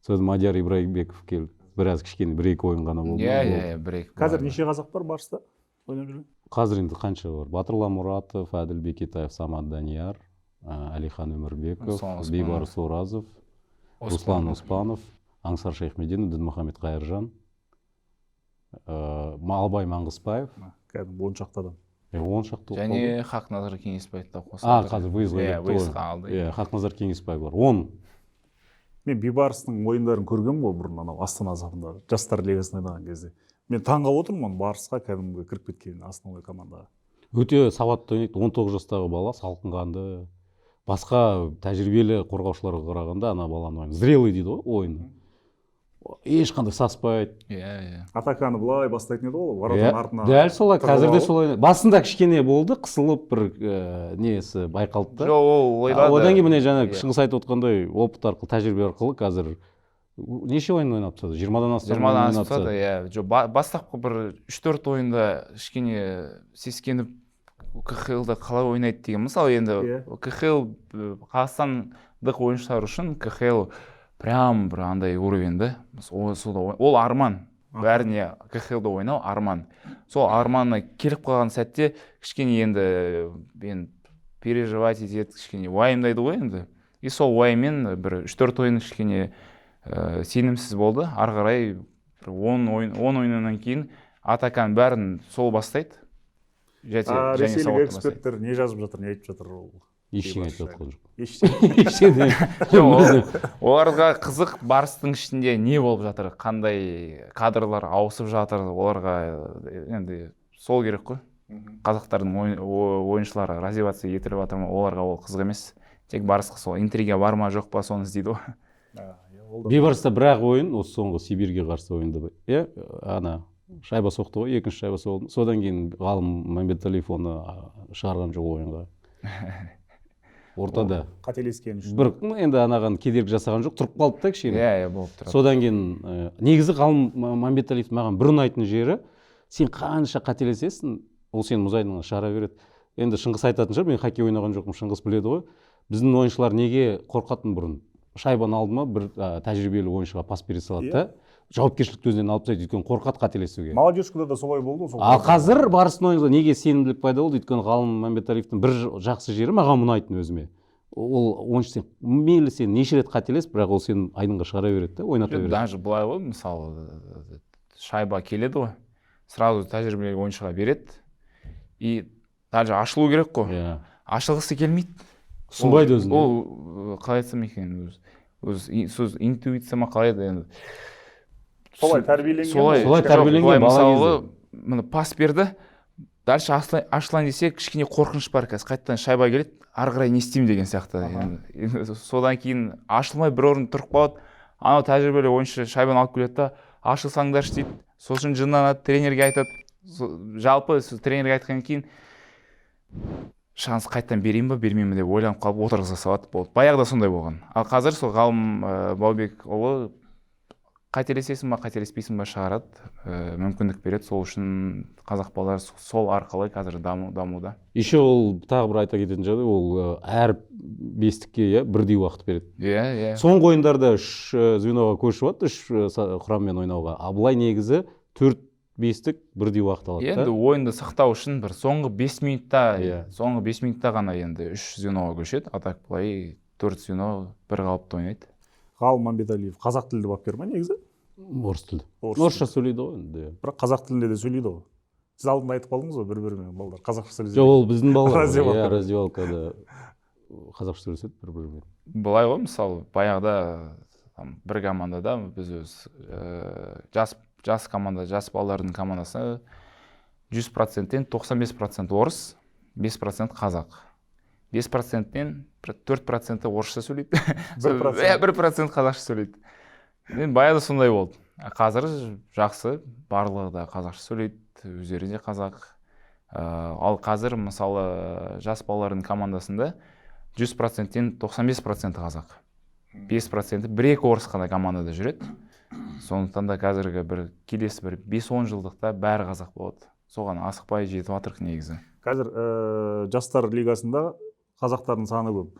содан Мадияр Ибраимбеков келді, біраз кішкене, бір екі ойын ғана болды. Иә. Болды. Иә, бір екі. Қазір неше қазақ бар Барыста ойнап жүрген? Қазір енді қанша бар? Батырлан Мұратов, Әділ Бекетаев, Самат Данияр, Әлихан Өмірбеков, Руслан Оспанов. Бейбарыс Оразов, Руслан Оспанов, Аңсар Шайхмеденов, Дінмұхамед Қайыржан, Малбай Маңғыспаев. Кәдімгі 10 шақты адам. 10 шақты болып қалды. Және Хақназар Кеңесбаев та қосылды. А, қазір выездға Иә, кетті ғой. выездға алды. Иә, Хақназар Кеңесбай бар, 10. Мен Бейбарыстың ойындарын көргенмін ғой бұрын, анау Астана сапында жастар лигасында ойнаған кезде. Мен таң қалып отырмын оның Барысқа кәдімгі кіріп кеткеніне, основной командаға. Өте сауатты ойнайды, 19 жастағы бала, салқынқанды. Басқа тәжірибелі қорғаушыларға қарағанда ана баланың ойыны зрелый дейді ғой ойыны. Ешқандай саспайды. Иә, иә. Атаканы былай бастайтын еді ғой, воротаның артына. Дәл солай, тығылып қазір де алып. Солай. Басында кішкене болды, қысылып бір несі байқалды да. Жоқ, ол ойлады. Одан кейін міне жаңа Шыңғыс айтып отқандай, опыт арқылы, тәжірибе арқылы қазір неше ойын ойнап тастады? 20-дан астам 20-дан ойын асып ойнап тастады, тастады. Иә. Жоқ, бастапқы бір 3-4 ойында кішкене сескеніп, КХЛ-да қалай ойнайды деген. Мысалы, енді КХЛ қазақстандық ойыншылар үшін КХЛ прям бір андай уровень да. Ол арман. Бәріне КХЛ-да ойнау арман. Сол арманына келіп қалған сәтте кішкене енді переживать етеді, кішкене уайымдайды ғой енді. И сол уайыммен бір 3-4 ойын кішкене сенімсіз болды. Ары қарай бір 10 ойын, 10 ойыннан кейін атаканың бәрін сол бастайды. А Және ресейлік сауатты бастайды. Эксперттер не жазып жатыр, не айтып жатыр ол? Ештеңе айтып жатқан жоқ. Ештеңе. Ештеңе. Жоқ, оларға қызық, Барыстың ішінде не болып жатыр, қандай кадрлар ауысып жатыр, оларға енді сол керек қой. Қазақтардың ойыншылары развиваться етіліп жатыр ма, оларға ол қызық емес. Тек Барысқа сол интрига бар ма, жоқ па, соны іздейді ғой. А, иә, ол да. Бейбарыста бір ақ ойын, осы соңғы Сибирьге қарсы ойында, иә, ана шайба соқты ғой, екінші шайба соғылды. Содан кейін Ғалым Мәмбеталиев оны шығарған жоқ ойынға. Ортада. Қателескен үшін. Бір, ну, енді анаған кедергі жасаған жоқ, тұрып қалды да кішкене. Иә, иә, болып тұрады. Содан кейін негізі Ғалым Мәмбеталиев маған бір ұнайтын жері, сен қанша қателесесің, ол сені мұз айдынына шығара береді. Енді Шыңғыс айтатын шығар, мен хоккей ойнаған жоқпын, Шыңғыс біледі ғой. Біздің ойыншылар неге қорқатын бұрын? Шайбаны алды ма, бір тәжірибелі ойыншыға пас бере салады да, жауапкершілікті өзінен алып тастайды, өйткені қорқады қателесуге. Молодежкада да солай болды ғой сол. Ал қазір Барыстың ойыншылары неге сенімділік пайда болды? Өйткені Ғалым Мәмбеталиевтің бір жақсы жері маған ұнайтын өзіме. Ол ойыншы сен мейлі сен неше рет қателес, бірақ ол сені айдынға шығара береді да, ойната Жоқ, береді. Даже былай ғой, мысалы, шайба келеді ғой, сразу тәжірибелі ойыншыға береді, и даже ашылу керек қой. Ашылғысы келмейді. Ұсынбайды өзін. Ол қалай айтсам екен, өз интуиция ма, қалай еді енді. Солай тәрбиеленген Солай, ғой. Солай жоқ, тәрбиеленген былай бала мысалы, кезде. Міне, пас берді, дальше ашылайын десе, кішкене қорқыныш бар, қазір қайтадан шайба келеді, ары қарай не істеймін деген сияқты. Енді содан кейін ашылмай бір орын тұрып қалады. Анау тәжірибелі ойыншы шайбаны алып келеді да, ашылсаңдаршы дейді. Сосын жынданады, тренерге айтады. Жалпы сол тренерге айтқаннан кейін шанс қайтадан берейін ба, бермеймін ба деп ойланып қалып, отырғыза салады, болды. Баяғыда сондай болған. Ал қазір сол Ғалым Баубекұлы қателесесің ба, қателеспейсің ба, шығарады, мүмкіндік береді. Сол үшін қазақ балалары сол арқылы қазір дамуда. Еще ол тағы бір айта кететін жағдай, ол әр бестікке, иә, бірдей уақыт береді. Иә, иә. Соңғы ойындарда үш звеноға көшіп жатты, үш құраммен ойнауға. А былай негізі төрт бестік бірдей уақыт алады Енді да. ойынды сақтау үшін бір соңғы 5 минутта, соңғы 5 минутта ғана енді үш звеноға көшеді, а так былай төрт звено бір қалыпты ойнайды. Ғалым Мәмбеталиев қазақ тілді бапкер ма негізі? Орыс тілді. Орыс. Орысша сөйлейді ғой енді. Иә. Бірақ қазақ тілінде де сөйлейді ғой. Сіз алдында айтып қалдыңыз ғой, бір бірімен балалар қазақша сөйлеседі. Жоқ, ол біздің балалар ғой. Раздевалкада. Иә, раздевалкада қазақша сөйлеседі бір бірімен. Былай ғой, мысалы, баяғыда там бір командада біз өз жас команда, жас балалардың командасы 100%-тен 95% орыс, 5% қазақ. 5%-тен 4%-і орысша сөйлейді. Бір процент. Иә, 1% қазақша сөйлейді. Енді баяғыда сондай болды. А қазір жақсы, барлығы да қазақша сөйлейді, өздері де қазақ. Ал қазір, мысалы, жас балалардың командасында 100%-тен 95% қазақ. 5%-і бір-екі орыс қана командада жүреді. Сондықтан да қазіргі бір келесі бір 5-10 жылдықта бәрі қазақ болады. Соған асықпай жетіп жатырық негізі. Қазір жастар лигасында қазақтардың саны көп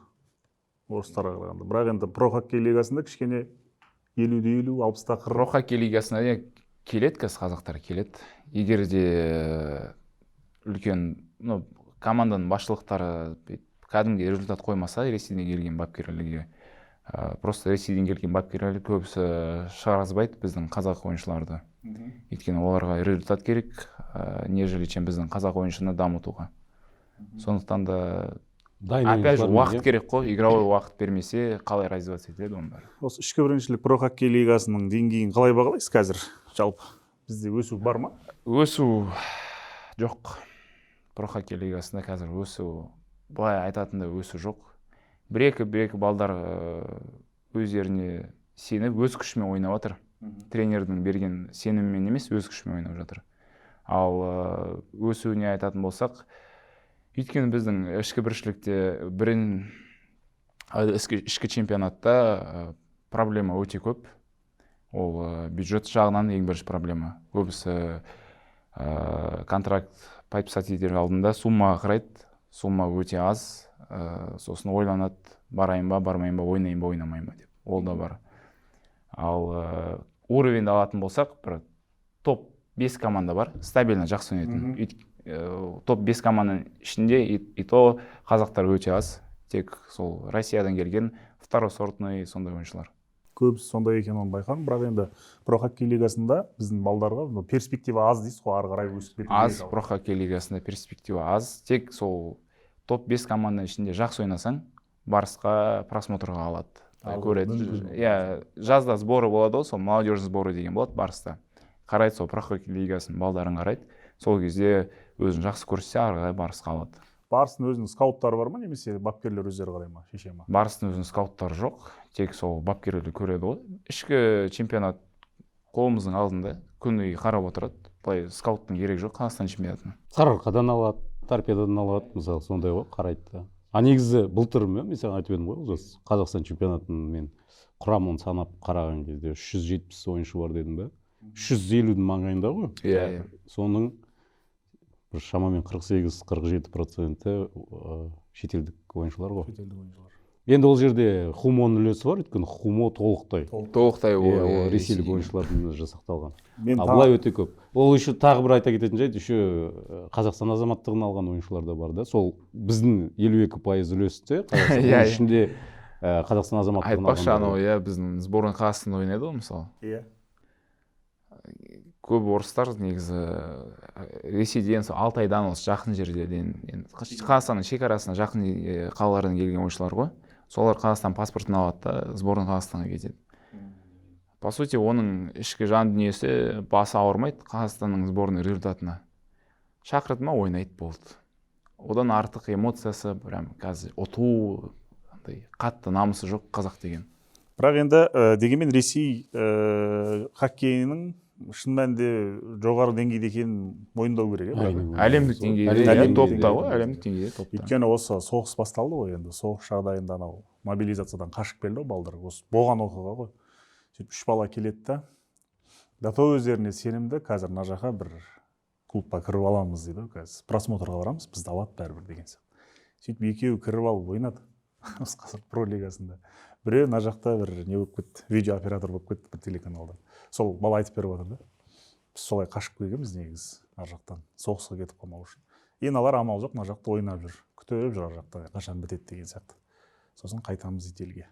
орыстарға қарағанда. Бірақ енді про хоккей лигасында кішкене 50-де 50, 60-та 40. Про хоккей лигасына иә, келеді қазір, қазақтар келеді. Егер де үлкен, ну, команданың басшылықтары бүйтіп кәдімгідей результат қоймаса, Ресейден келген бапкерлерге, просто Ресейден келген бапкерлер көбісі шығарғызбайды біздің қазақ ойыншыларды. Өйткені оларға результат керек, нежели чем біздің қазақ ойыншыны дамытуға. Сондықтан да Дайын опять же ойыншылармен, уақыт иә. керек қой, игровой уақыт бермесе, қалай развиваться етеді оның бәрі? Осы ішкі біріншілік про хоккей лигасының деңгейін қалай бағалайсыз қазір? Жалпы бізде өсу бар ма? Өсу жоқ. Про хоккей лигасында қазір өсу, былай айтатындай өсу жоқ. Бір екі балдар өздеріне сеніп, өз күшімен ойнап жатыр. Тренердің берген сенімімен емес, өз күшімен ойнап жатыр. Ал өсуіне айтатын болсақ, өйткені біздің ішкі біріншілікте ішкі чемпионатта проблема өте көп. Ол бюджет жағынан ең бірінші проблема. Көбісі контракт подписать етер алдында суммаға қарайды, сумма өте аз, сосын ойланады, барайын ба, бармайын ба, ойнайын ба, ойнамайын ба деп. Ол да бар. Ал уровеньді алатын болсақ, бір топ 5 команда бар, стабильно жақсы ойнайтын. Топ 5 команданың ішінде и то қазақтар өте аз. Тек сол Россиядан келген второсортный сондай ойыншылар. Көбісі сондай екенін оны байқадым. Бірақ енді про хоккей лигасында біздің балдарға, ну, перспектива аз дейсіз ғой, ары қарай өсіп кету. Аз, про хоккей лигасында перспектива аз. Тек сол топ 5 команданың ішінде жақсы ойнасаң, Барысқа просмотрға алады. Алу Көреді. мүмкін. Иә, жазда сборы болады ғой, сол молодежный сборы деген болады Барыста. Қарайды, сол про хоккей лигасының балдарын қарайды. Сол кезде өзін жақсы көрсетсе, ары қарай Барысқа алады. Барыстың өзінің скауттары бар ма, немесе бапкерлер өздері қарай ма, шеше ма? Барыстың өзінің скауттары жоқ, тек сол бапкерлер көреді ғой. Ішкі чемпионат қолымыздың алдында, күніге қарап отырады. Былай скауттың керегі жоқ Қазақстан чемпионатына. Сарыарқадан алады, Торпедодан алады, мысалы, сондай ғой, қарайды да. А негізі былтыр мен саған айтып едім ғой, Олжас, Қазақстан чемпионатын мен құрамын санап қараған кезде 370 ойыншы бар дедім ба? 350-дің маңайында ғой. Иә, иә. Соның бір шамамен 48-47% шетелдік ойыншылар ғой. Шетелдік ойыншылар. Енді ол жерде Хумоның үлесі бар, өйткені Хумо толықтай. Толықтай ол, Иә, ол ресейлік ойыншылардан жасақталған. Мен А былай өте көп. Ол еще тағы бір айта кететін жайт, еще Қазақстан азаматтығын алған ойыншылар да бар да. Сол біздің 52% үлесте Қазақстан Иә, иә. ішінде Қазақстан азаматтығын Айтпақшы, алғандар анау бар. Иә, біздің сборная Қазақстанда ойнайды ғой, мысалы. Көп орыстар негізі Ресейден, сол Алтайдан, осы жақын жерлерден, енді Қазақстанның шекарасына жақын қалалардан келген ойыншылар ғой. Солар Қазақстан паспортын алады да, сборная Қазақстанға кетеді. По сути, оның ішкі жан дүниесі, басы ауырмайды Қазақстанның сборный результатына. Шақырды ма, ойнайды, болды. Одан артық эмоциясы, прям қазір ұту, андай қатты намысы жоқ қазақ деген. Бірақ енді дегенмен Ресей хоккейінің шын мәнінде жоғары деңгейде екенін мойындау керек, иә, бірақ. Әрине. Әлемдік деңгейде, Әлемдік иә, деңгейде. топта ғой, әлемдік деңгейде топта. Өйткені осы соғыс басталды ғой, енді соғыс жағдайында анау мобилизациядан қашып келді ғой балдар, осы болған оқиға ғой. Сөйтіп үш бала келеді да, до того өздеріне сенімді, қазір мына жаққа бір клубқа кіріп аламыз дейді ғой, қазір просмотрға барамыз, бізді алады бәрібір деген сияқты. Сөйтіп екеуі кіріп алып ойнады осы қазір про лигасында. Біреуі мына жақта бір не болып кетті, видео оператор болып кетті бір телеканалда. Сол бала айтып беріп жатыр да, біз солай қашып келгенбіз негізі ар жақтан, соғысқа кетіп қалмау үшін. Енді алар амал жоқ, мына жақта ойнап жүр, күтіп жүр ар жақта қашан бітеді деген сияқты, сосын қайтамыз дейді елге.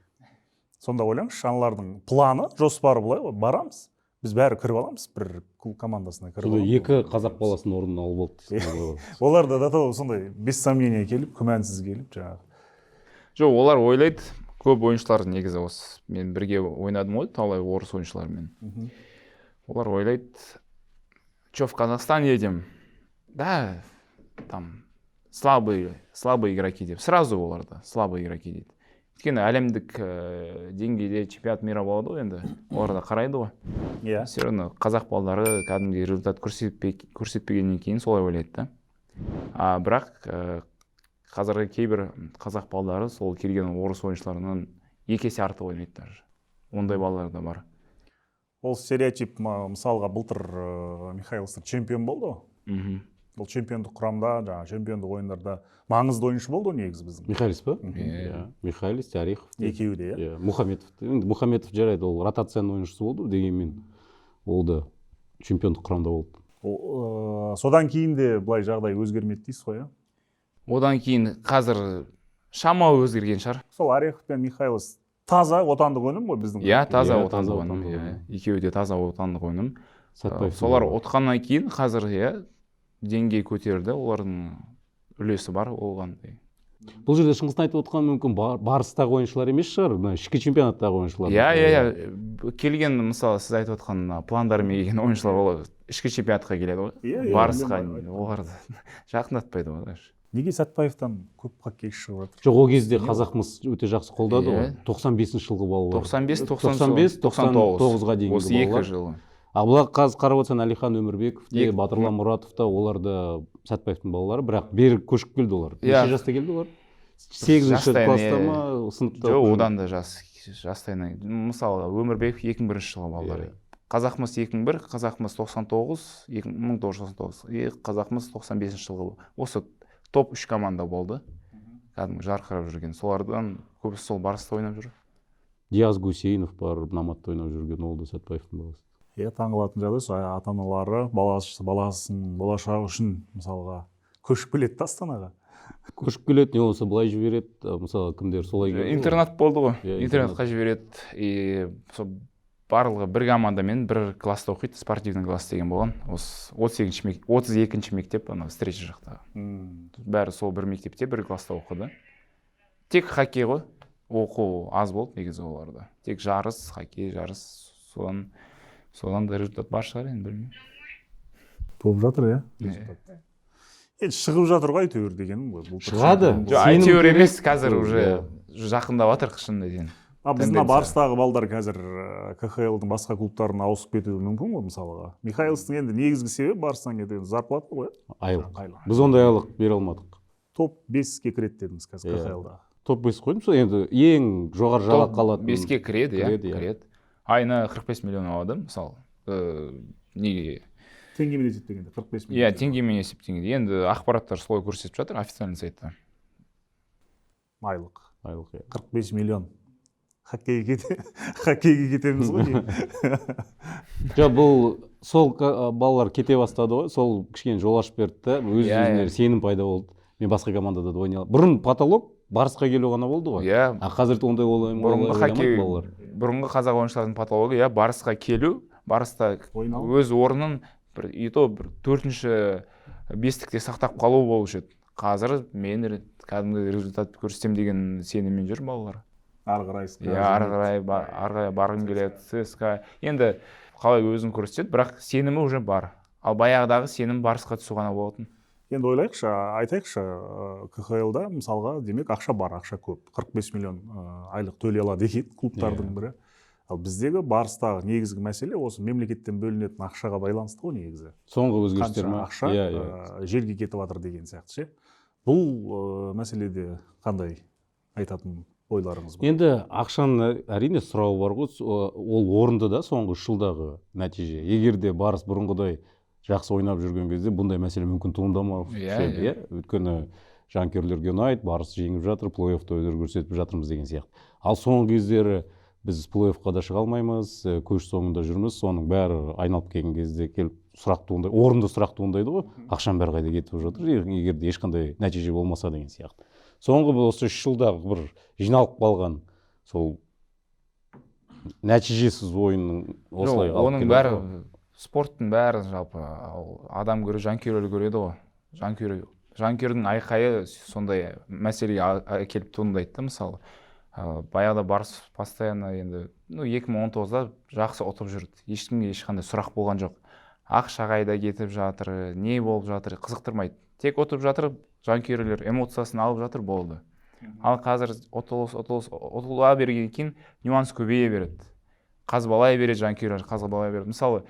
Сонда ойлаңызшы, аналардың планы, жоспары былай ғой: барамыз, біз бәрі кіріп аламыз, бір клуб командасына кіріп Сонда аламыз. екі қазақ баласының орнын алып алды дейсің ғой. Олар да до того сондай без сомнения келіп, күмәнсіз келіп жаңағы. Жоқ, олар ойлайды, көп ойыншылар негізі, осы мен бірге ойнадым ғой талай орыс ойыншылармен, олар ойлайды: че, в Казахстан едем, да, там слабые, слабые игроки деп. Сразу оларда слабые игроки дейді, өйткені әлемдік деңгейде чемпионат мира болады ғой, енді олар да қарайды ғой. Все равно қазақ балдары кәдімгідей результат көрсетпегеннен кейін солай ойлайды да. А бірақ қазіргі кейбір қазақ балдары сол келген орыс ойыншыларынан екі есе артық ойнайды даже, ондай балалар да бар. Ол стереотип. Мысалға, былтыр Михайловтар чемпион болды ғой. Ол чемпиондық құрамда, жаңағы чемпиондық ойындарда маңызды ойыншы болды ғой негізі біздің. Михайлис па? Иә. Иә, Михайлис, Орехов. Екеуі де, иә. Иә, Мұхаметов. Енді Мұхаметов жарайды, ол ротацияның ойыншысы болды, дегенмен ол да чемпиондық құрамда болды. Ол, содан кейін де былай жағдай өзгермеді дейсіз ғой, иә? Одан кейін қазір шамалы өзгерген шығар. Сол Орехов пен Михайлос таза отандық өнім ғой біздің. Иә, таза Иә, отандық таза өнім. отандық Иә, өнім. екеуі де таза отандық өнім. Сәтбаев. Солар ұтқаннан кейін қазір, иә, деңгей көтерді, олардың үлесі бар ол қандай. Бұл жерде Шыңғыстың айтып отқан мүмкін Барыстағы ойыншылар емес шығар, мына ішкі чемпионаттағы ойыншылар. Иә, келген, мысалы, сіз айтып отқан мына пландармен келген ойыншылар, ол ішкі чемпионатқа келеді ғой. Иә, Барысқа мен оларды жақындатпайды ғой даже. Неге Сәтпаевтан көп хоккейші шығып жатыр? Жоқ, ол кезде Қазақмыс өте жақсы қолдады ғой. Иә. 95-жылғы балалар. 95, 95, 99 99-ға дейінгі осы 2 балалар. жылы. А былай қазір қарап отырсаң, Әлихан Өмірбеков те, Батырлан Мұратов та, олар да Сәтпаевтың балалары, бірақ бері көшіп келді олар. Иә. Неше жаста келді олар? 8-ші Жастайын, класста иә. ма, сыныпта? Жоқ, одан да жастайынан. Мысалы, Өмірбеков 2001 жылғы балалар. Иә. Қазақмыс 2001, Қазақмыс 99, 1999, и Қазақмыс 95 жылғы. Осы топ 3 команда болды. Кәдімгі жарқырап жүрген. Солардан көбісі сол Барыста ойнап жүр. Диас Гусейнов бар, Номадта ойнап жүрген, ол да Сәтпаевтың баласы. Иә, таңғалатын жағдай сол, ата-аналары баласының болашағы үшін, мысалға, көшіп келеді да Астанаға. Көшіп келеді, не болмаса былай жібереді, мысалы, кімдер солай келді ғой. Интернат болды ғой. Иә, интернатқа жібереді. И сол барлығы бір командамен бір класста оқиды, спортивный класс деген болған. Осы 32-ші мектеп, анау встреча жақтағы. Бәрі сол бір мектепте, бір класста оқыды. Тек хоккей ғой. Оқу аз болды негізі оларда. Тек жарыс, хоккей, жарыс. Содан да результат бар шығар енді, білмеймін. Болып жатыр, иә? Иә. Результат. Енді шығып жатыр ғой әйтеуір дегенім ғой. Бұл Шығады. Жоқ, Сенім әйтеуір керек. емес, қазір Иә. уже жақындап жатыр шынында дейін. А біздің мына Тенденция. Барыстағы балдар қазір КХЛ-дың басқа клубтарына ауысып кетуі мүмкін ғой, мысалға. Михайловтың енді негізгі себебі Барыстан кетуі зарплата ғой, иә? Айлық. Айлық. Біз ондай айлық бере алмадық. Топ 5-ке кіреді дедіңіз қазір Иә. КХЛ-да. Топ 5 қойдым, сол енді ең жоғары жалақы алатын. 5-ке кіреді, иә, Кіреді, иә. кіреді. Айына 45 миллион алады, мысалы. Неге? Теңгемен есептегенде 45 миллион. Иә, теңгемен есептегенде. Енді ақпараттар солай көрсетіп жатыр официальный сайтта. Айлық. Айлық, иә. 45 миллион. Хоккейге кетеміз ғой деймін. Жоқ, бұл сол балалар кете бастады ғой, сол кішкене жол ашып берді да, өз Иә, өзіне иә. сенім пайда болды. Мен басқа командада да ойнай аламын. Бұрын потолок Барысқа келу ғана болды ғой. Иә. А қазір ондай Бұрынғы ойламайды хоккей, балалар. бұрынғы қазақ ойыншыларының потологы, иә, Барысқа келу, Барыста Ойнау. өз орнын бір, и то бір 4-ші бестікте сақтап қалу болушы еді. Қазір мен кәдімгі результат көрсетемін деген сеніммен жүр балалар. Ары қарай Иә, ары қарай барғым келеді, ЦСКА. Енді қалай өзін көрсетеді, бірақ сенімі уже бар. Ал баяғыдағы сенім Барысқа түсу ғана болатын. Енді ойлайықшы, айтайықшы, КХЛ-да мысалға, демек ақша бар, ақша көп. 45 миллион айлық төлей алады екен клубтардың Иә. бірі. Ал біздегі Барыстағы негізгі мәселе осы мемлекеттен бөлінетін ақшаға байланысты ғой негізі. Соңғы өзгерістер Қанша ма? ақша Иә, иә. жерге кетіп жатыр деген сияқты ше. Бұл мәселеде қандай айтатын ойларыңыз бар? Енді ақшаның әрине сұрауы бар ғой, ол орынды да соңғы 3 жылдағы нәтиже. Егер де Барыс бұрынғыдай жақсы ойнап жүрген кезде бұндай мәселе мүмкін туындамаушы Иә, еді, иә. иә? Өйткені жанкүйерлерге ұнайды, Барыс жеңіп жатыр, плей-оффта өнер көрсетіп жатырмыз деген сияқты. Ал соңғы кездері біз плей-оффқа да шыға алмаймыз, көш соңында жүрміз, соның бәрі айналып келген кезде келіп сұрақ туындай, орынды сұрақ туындайды ғой, ақшаның бәрі қайда кетіп жатыр, егер де ешқандай нәтиже болмаса деген сияқты. Соңғы бұл осы 3 жылдағы бір жиналып қалған сол нәтижесіз ойынның осылай Жоқ, алып оның келеді бәрі ғой. спорттың бәрі жалпы, ал адам көреді, жанкүйерлер көреді ғой. Жанкүйердің айқайы сондай мәселеге әкеліп туындайды да, мысалы. Баяғыда Барыс постоянно енді, 2019-да жақсы ұтып жүрді. Ешкімге ешқандай сұрақ болған жоқ. Ақша қайда кетіп жатыр, не болып жатыр, қызықтырмайды. Тек ұтып жатыр, жанкүйерлер эмоциясын алып жатыр, болды. Ал қазір ұтылыс, ұтылыс, ұтыла бергеннен кейін нюанс көбейе береді. Қазбалай береді жанкүйерлер, қазбалай береді. Мысалы,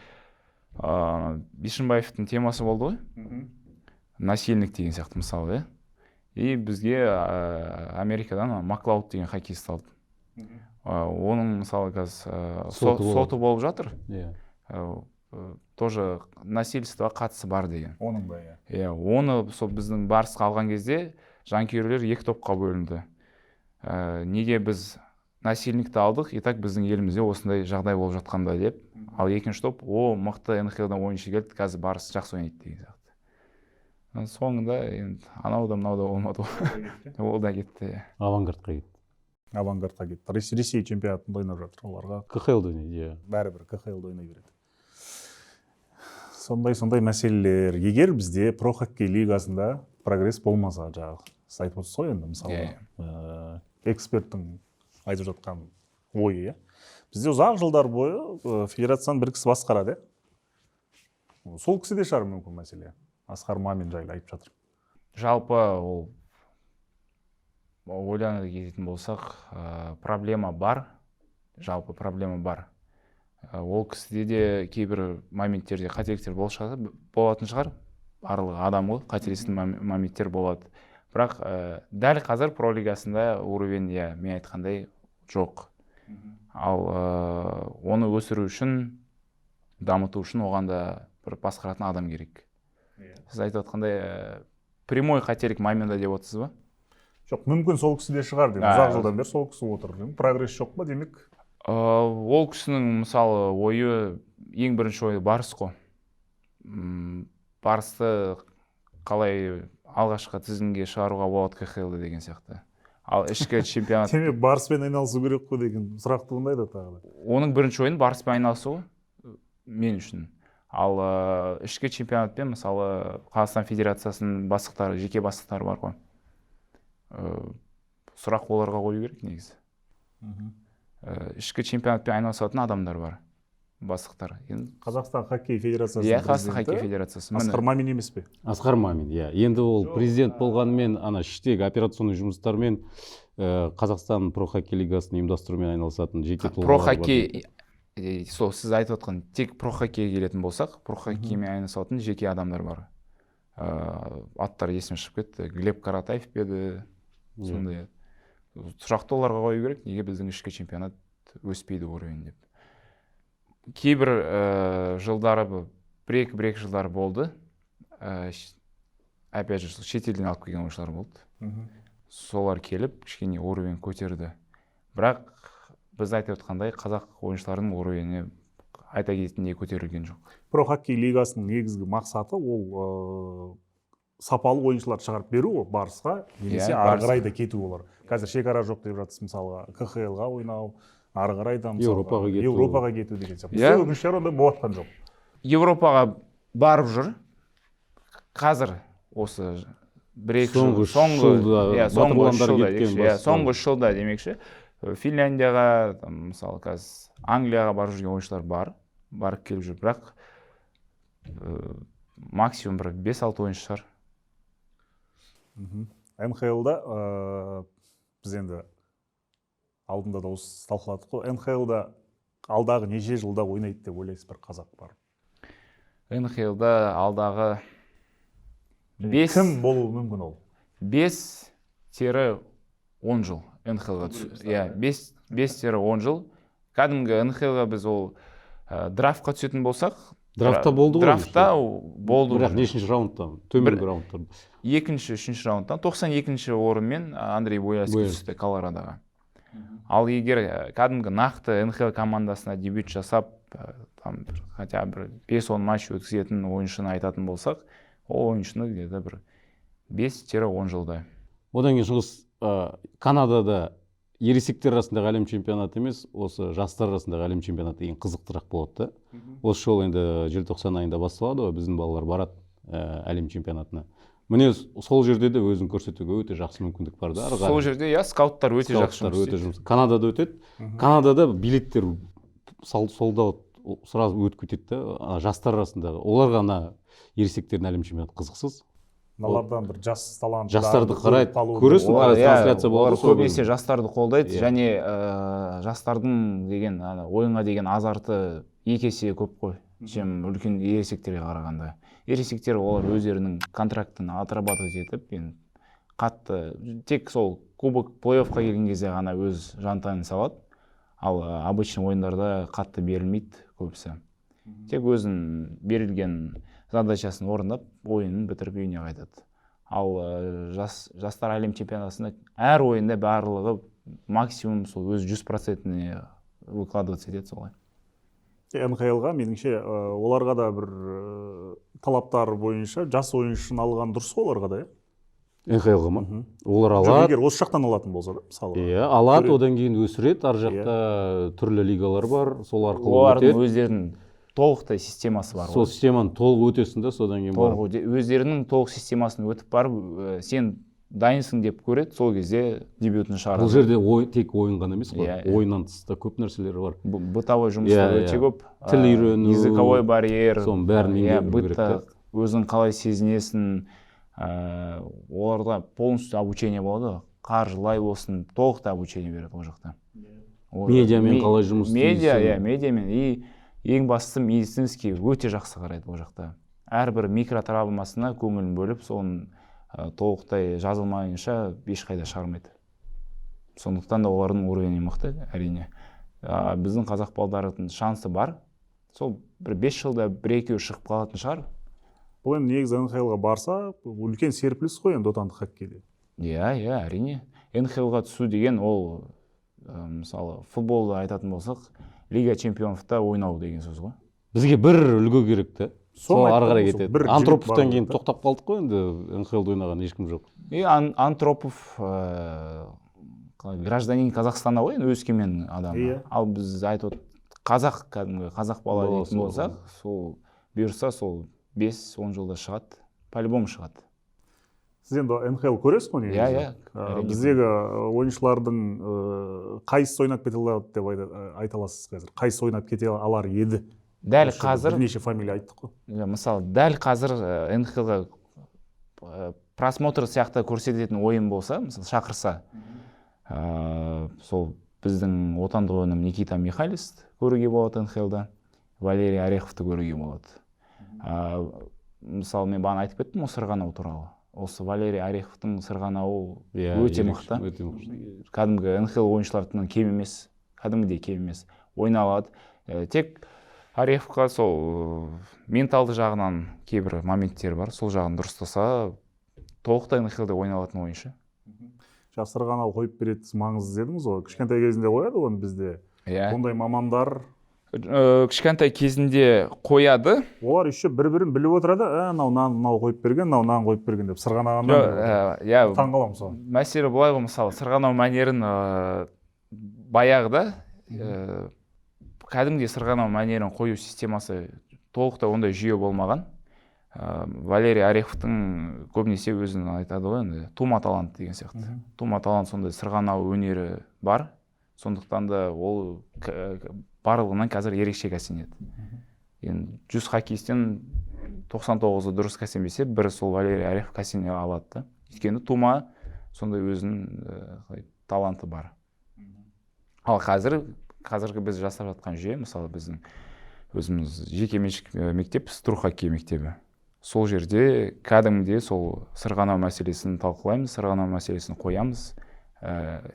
Бишімбаевтың темасы болды ғой. Насильник деген сияқты мысалы, иә. И бізге Америкадан Маклауд деген хоккейист алды. Оның мысалы қазір Соты болып. соты болып жатыр. Иә. Тоже насильствоға қатысы бар деген. Оның да, иә. Иә, оны сол біздің Барысқа алған кезде жанкүйерлер екі топқа бөлінді. Неге біз насильникті алдық, и так біздің елімізде осындай жағдай болып жатқанда деп. Ал екінші топ, о, мықты Н Х Л-дан ойыншы келді, қазір Барыс жақсы ойнайды деген сияқты. Соңында енді анау да мынау да болмады ғой. Ол да кетті, иә. Авангардқа кетті. Авангардқа кетті. Ресей чемпионатында ойнап жатыр оларға. К Х Л-да ойнайды, иә. Бәрібір К Х Л-да ойнай береді. Сондай мәселелер. Егер бізде про хоккей лигасында прогресс болмаса, жаңағы сіз айтып отырсыз ғой енді, мысалы, Иә. эксперттің айтып жатқан ойы, иә. Бізде ұзақ жылдар бойы федерацияны бір кісі басқарады, иә. Сол кісі де шығар мүмкін мәселе. Асқар Мамин жайлы айтып жатыр. Жалпы ол ойлана кететін болсақ, проблема бар, жалпы проблема бар. Ол кісіде де кейбір моменттерде қателіктер болатын шығар, барлығы адам ғой, қателесетін моменттер болады. Бірақ дәл қазір про лигасында уровень, иә, мен айтқандай, жоқ. Ал оны өсіру үшін, дамыту үшін оған да бір басқаратын адам керек. Сіз айтып отқандай, прямой қателік Маминда деп отырсыз ба? Жоқ, мүмкін, сол кісіде шығар деп. Ұзақ жылдан бері сол кісі отыр, прогресс жоқ па, демек? Ол кісінің, мысалы, ойы, ең бірінші ойы Барыс қой. Барысты қалай алғашқы тізімге шығаруға болады КХЛ деген сияқты. Ал ішкі чемпионат Демек, Барыспен айналысу керек қой деген сұрақ туындайды тағы да. Оның бірінші ойыны Барыспен айналысу ғой мен үшін. Ал ішкі чемпионатпен, мысалы, Қазақстан Федерациясының бастықтары, жеке бастықтары бар ғой. Сұрақ оларға қою керек негізі. Ішкі чемпионатпен айналысатын адамдар бар, бастықтар енді. Қазақстан хоккей федерациясының Иә, Қазақстан хоккей президенті федерациясы, міне. Асқар Мамин емес пе? Асқар Мамин, иә. Енді ол президент болғанымен, ана іштегі операционный жұмыстармен, Қазақстан про хоккей лигасын ұйымдастырумен айналысатын жеке Про тұлғалар бар. хоккей, сол сіз айтып отқан, тек про хоккейге келетін болсақ, про хоккеймен айналысатын жеке адамдар бар. Аттары есіме шығып кетті, Глеб Каратаев па еді? Сондай сұрақты оларға қою керек: неге біздің ішкі чемпионат өспейді уровень деп. Кейбір жылдары, бір екі жылдары болды, опять же сол шетелден алып келген ойыншылар болды. Солар келіп, кішкене уровень көтерді. Бірақ біз айтып отқандай, қазақ ойыншыларының уровені айта кететіндей көтерілген жоқ. Про хоккей лигасының негізгі мақсаты ол сапалы ойыншылар шығарып беру ғой Барысқа немесе Иә, ары Барысқа. қарай да кету. Олар қазір шекара жоқ деп жатсыз, мысалға, КХЛ-ға ойнау, ары қарай да, мысалға, Еуропаға кету. Еуропаға кету деген сияқты. Иә. Бізде, өкінішке орай, ондай болып жатқан жоқ. Еуропаға барып жүр қазір осы бір екі жыл. Соңғы 3 жылда иә, соңғы 3 батырландар жылда кеткен демекші, иә, басқа. Соңғы 3 жылда демекші, Финляндияға там, мысалы, қазір Англияға барып жүрген ойыншылар бар, барып келіп жүр. Бірақ максимум бір 5-6 ойыншы шығар. НХЛ-да біз енді алдында да осы талқыладық қой, НХЛ-да алдағы неше жылда ойнайды деп ойлайсыз бір қазақ бар? НХЛ-да алдағы бес Кім болуы мүмкін ол? 5-10 жыл НХЛ-ға түсу, иә, 5-10 жыл. Кәдімгі НХЛ-ға біз ол драфтқа түсетін болсақ, Драфтта болды ғой. Драфтта болды Бірақ уже. нешінші раундта? Төменгі раундта. Екінші, үшінші раундтан 92-ші орынмен Андрей Буяльский Буяльский. түсті Колорадоға. Ал егер кәдімгі нақты НХЛ командасына дебют жасап, там бір, хотя бір 5-10 матч өткізетін ойыншыны айтатын болсақ, ол ойыншыны где то бір 5-10 жылда. Одан кейін, Шыңғыс, Канадада ересектер арасындағы әлем чемпионаты емес, осы жастар арасындағы әлем чемпионаты ең қызықтырақ болады да. Осы жолы енді желтоқсан айында басталады ғой, біздің балалар барады әлем чемпионатына. Міне, сол жерде де өзін көрсетуге өте жақсы мүмкіндік бар да ары Сол қарай. жерде, иә, скауттар өте жақсы Скауттар жұмыс өте істейді. жұмыс. Канадада өтеді. Канадада билеттер sold out, сразу өтіп кетеді да. Ана жастар арасындағы, оларға ана ересектердің әлем чемпионаты қызықсыз. Мыналардан бір жас талант Жастарды қарайды, көресің. Олар, Қазір иә, трансляция болады олар ғой сол көбінесе күні. Жастарды қолдайды. Иә. Және жастардың деген ана ойынға деген азарты екі есе көп қой, чем үлкен ересектерге қарағанда. Ересектер, олар өздерінің контрактын отрабатывать етіп, енді қатты тек сол кубок, плей оффқа келген кезде ғана өз жан тәнін салады. Ал обычный ойындарда қатты берілмейді көбісі, тек өзінің берілген задачасын орындап, ойынын бітіріп, үйіне қайтады. Ал жастар әлем чемпионатында әр ойында барлығы максимум сол өз 100%-іне выкладываться етеді солай. НХЛ-ға, меніңше, оларға да бір талаптар бойынша жас ойыншыны алған дұрыс қой оларға да, иә? НХЛ-ға ма? Олар Жоқ, алады. егер осы жақтан алатын болса да, мысалға. Иә, алады. Көреді. Одан кейін өсіреді. Ар жақта түрлі лигалар бар, сол арқылы Олардың өтеді. Өздерінің толықтай системасы бар Сол ғой. системаны толық өтесің да, содан кейін Толық барып өздерінің толық системасын өтіп барып, сен дайынсың деп көреді, сол кезде дебютін шығарады. Бұл жерде ой, тек ойын ғана емес қой. Иә, иә. Ойыннан тыс та көп нәрселер бар. Бытовой жұмыстар өте Иә. көп. Тіл үйрену, языковой барьер, соның бәрін иә, меңгеру керек бытта та. өзің қалай сезінесің. Оларда полностью обучение болады, қаржылай болсын, толықтай обучение береді ол жақта. Медиамен қалай жұмыс Медиа, істейсің? Иә, медиамен. И ең бастысы, медицинский өте жақсы қарайды ол жақта. Әрбір микротравмасына көңілін бөліп, соны толықтай жазылмайынша ешқайда шығармайды. Сондықтан да олардың уровені мықты, әрине. Біздің қазақ балдарының шансы бар, сол бір 5 жылда бір екеуі шығып қалатын шығар. Бұл енді негізі НХЛ-ға барса, бұл үлкен серпіліс қой енді отандық хоккейде. Иә, әрине, НХЛ-ға түсу деген ол мысалы, футболды айтатын болсақ, Лига чемпионовта ойнау деген сөз ғой. Бізге бір үлгі керек та. Соны Сол ары айттым қарай ғой, сол кетеді. бір жігіт Антроповтан бару кейін керек та. тоқтап қалдық қой енді, НХЛ-да ойнаған ешкім жоқ. И Антропов қалай, гражданин Казахстана ғой енді, Өскемен адамы. Ал біз айтып қазақ, кәдімгі қазақ бала Баласы дейтін бар. болсақ, сол бұйырса, сол 5-10 жылда шығады, по любому шығады. Сіз енді НХЛ көресіз ғой негізі? Иә. Әрине. Біздегі ойыншылардың қайсысы ойнап кете алады деп айта аласыз қазір? Қайсысы ойнап кете алар еді? Дәл Осы жерде қазір бірнеше фамилия айттық қой. Иә, мысалы, дәл қазір НХЛ-ға просмотр сияқты көрсететін ойын болса, мысалы, шақырса, сол біздің отандық өнім Никита Михайлис көруге болады НХЛ-да, Валерий Ореховты көруге болады. Мысалы, мен бағана айтып кеттім ғой сырғанау туралы. Осы Валерий Ореховтың сырғанауы өте мықты. Өте мықты. Кәдімгі НХЛ ойыншыларынан кем емес, кәдімгідей кем емес, ойнай алады. Тек Ореховқа сол менталды жағынан кейбір моменттер бар, сол жағын дұрыстаса, толықтай НХЛ-де ойнай алатын ойыншы. Жаңа сырғанау қойып береді, маңызды дедіңіз ғой. Кішкентай кезінде қояды оны бізде ондай мамандар? Кішкентай кезінде қояды. Олар еще бір бірін біліп отырады, мынау мынаны, мынау қойып берген, мынау мынаны қойып берген деп сырғанағаннан. Иә. Таң қаламын соған. Мәселе былай ғой, мысалы, сырғанау мәнерін баяғыда кәдімгідей сырғанау мәнерін қою системасы толықтай ондай жүйе болмаған. Валерий Ореховтың көбінесе өзін айтады ғой енді, тума талант деген сияқты. Тума талант, сондай сырғанау өнері бар, сондықтан да ол барлығынан қазір ерекше кәсенеді. Енді 100 хоккеисттен 99-ы дұрыс кәсенбесе, бірі сол Валерий Орехов кәсене алады да, өйткені тума сондай өзінің қалай, таланты бар. Ал қазіргі біз жасап жатқан жүйе, мысалы, біздің өзіміз жекеменшік мектеп, Тру хоккей мектебі, сол жерде кәдімгідей сол сырғанау мәселесін талқылаймыз, сырғанау мәселесін қоямыз,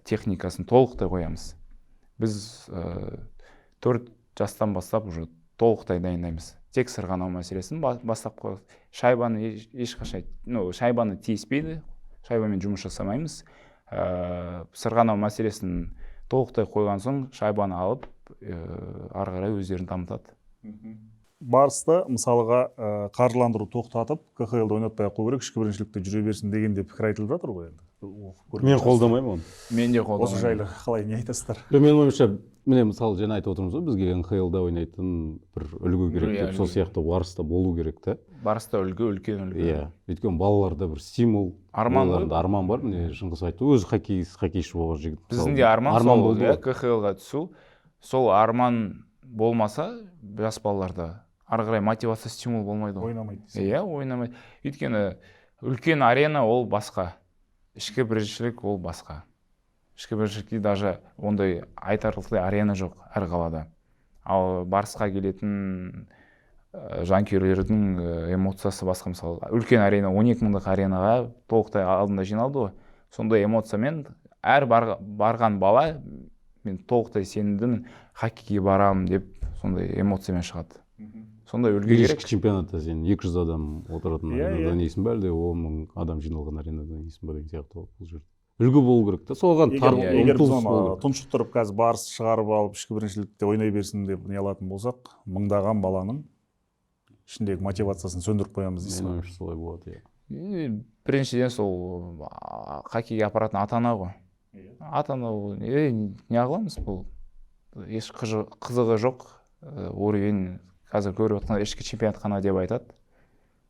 техникасын толықтай қоямыз. Біз 4 жастан бастап уже толықтай дайындаймыз, тек сырғанау мәселесін бастап қоямыз. Шайбаны ешқашан, ну, шайбаны тиіспейді, шайбамен жұмыс жасамаймыз. Сырғанау мәселесін толықтай қойған соң, шайбаны алып, ары қарай өздерін дамытады. Барысты мысалға қаржыландыру тоқтатып, КХЛ-да ойнатпай ақ қою керек, ішкі біріншілікте жүре берсін деген де пікір айтылып жатыр ғой енді. Оқып көрген Мен шығарсыз. Қолдамаймын оны. Мен де қолдамаймын. Осы жайлы қалай, не айтасыздар? Жоқ, менің ойымша, міне, мысалы, жаңа айтып отырмыз ғой, бізге НХЛ-да ойнайтын бір үлгі керек деп. Сол Үлгі. сияқты Барыста болу керек та. Барыста үлгі, үлкен үлгі. Иә, өйткені балаларда бір стимул, Арман ғой. бойларында арман бар. Міне, Шыңғыс айтты, өзі хоккейші болған жігіт. Біздің Мысалы, де арман, арман сол, болды иә, ғой. КХЛ-ға түсу. Сол арман болмаса, жас балаларда ары қарай мотивация, стимул болмайды ғой. Ойнамайды дейсің. Иә, ойнамайды, өйткені үлкен арена ол басқа, ішкі біріншілік ол басқа. Ішкі біріншілікте даже ондай айтарлықтай арена жоқ әр қалада. Ал Барысқа келетін жанкүйерлердің эмоциясы басқа. Мысалы, үлкен арена, 12 мыңдық аренаға толықтай алдында жиналды ғой. Сондай эмоциямен әр барған бала мен толықтай сенімдімін, хоккейге барамын деп, сондай эмоциямен шығады. Сондай үлгі керек. Ішкі чемпионатта сен 200 адам отыратын аренада ойнайсың ба, әлде 10 000 адам жиналған аренада ойнайсың ба деген сияқты ғой. Бұл жерде үлгі болу керек та, соған Егер біз ұмтылыс оны болу керек. Тұншықтырып, қазір Барыс шығарып алып, ішкі біріншілікте ойнай берсін деп не алатын болсақ, мыңдаған баланың ішіндегі мотивациясын сөндіріп қоямыз дейсіз Менің ғой. ойымша, солай болады, иә. И біріншіден, сол хоккейге апаратын ата ана ғой. Ата ана ол не қыламыз, бұл еш қызығы жоқ, уровень қазір көріп жатқан ішкі чемпионат қана деп айтады.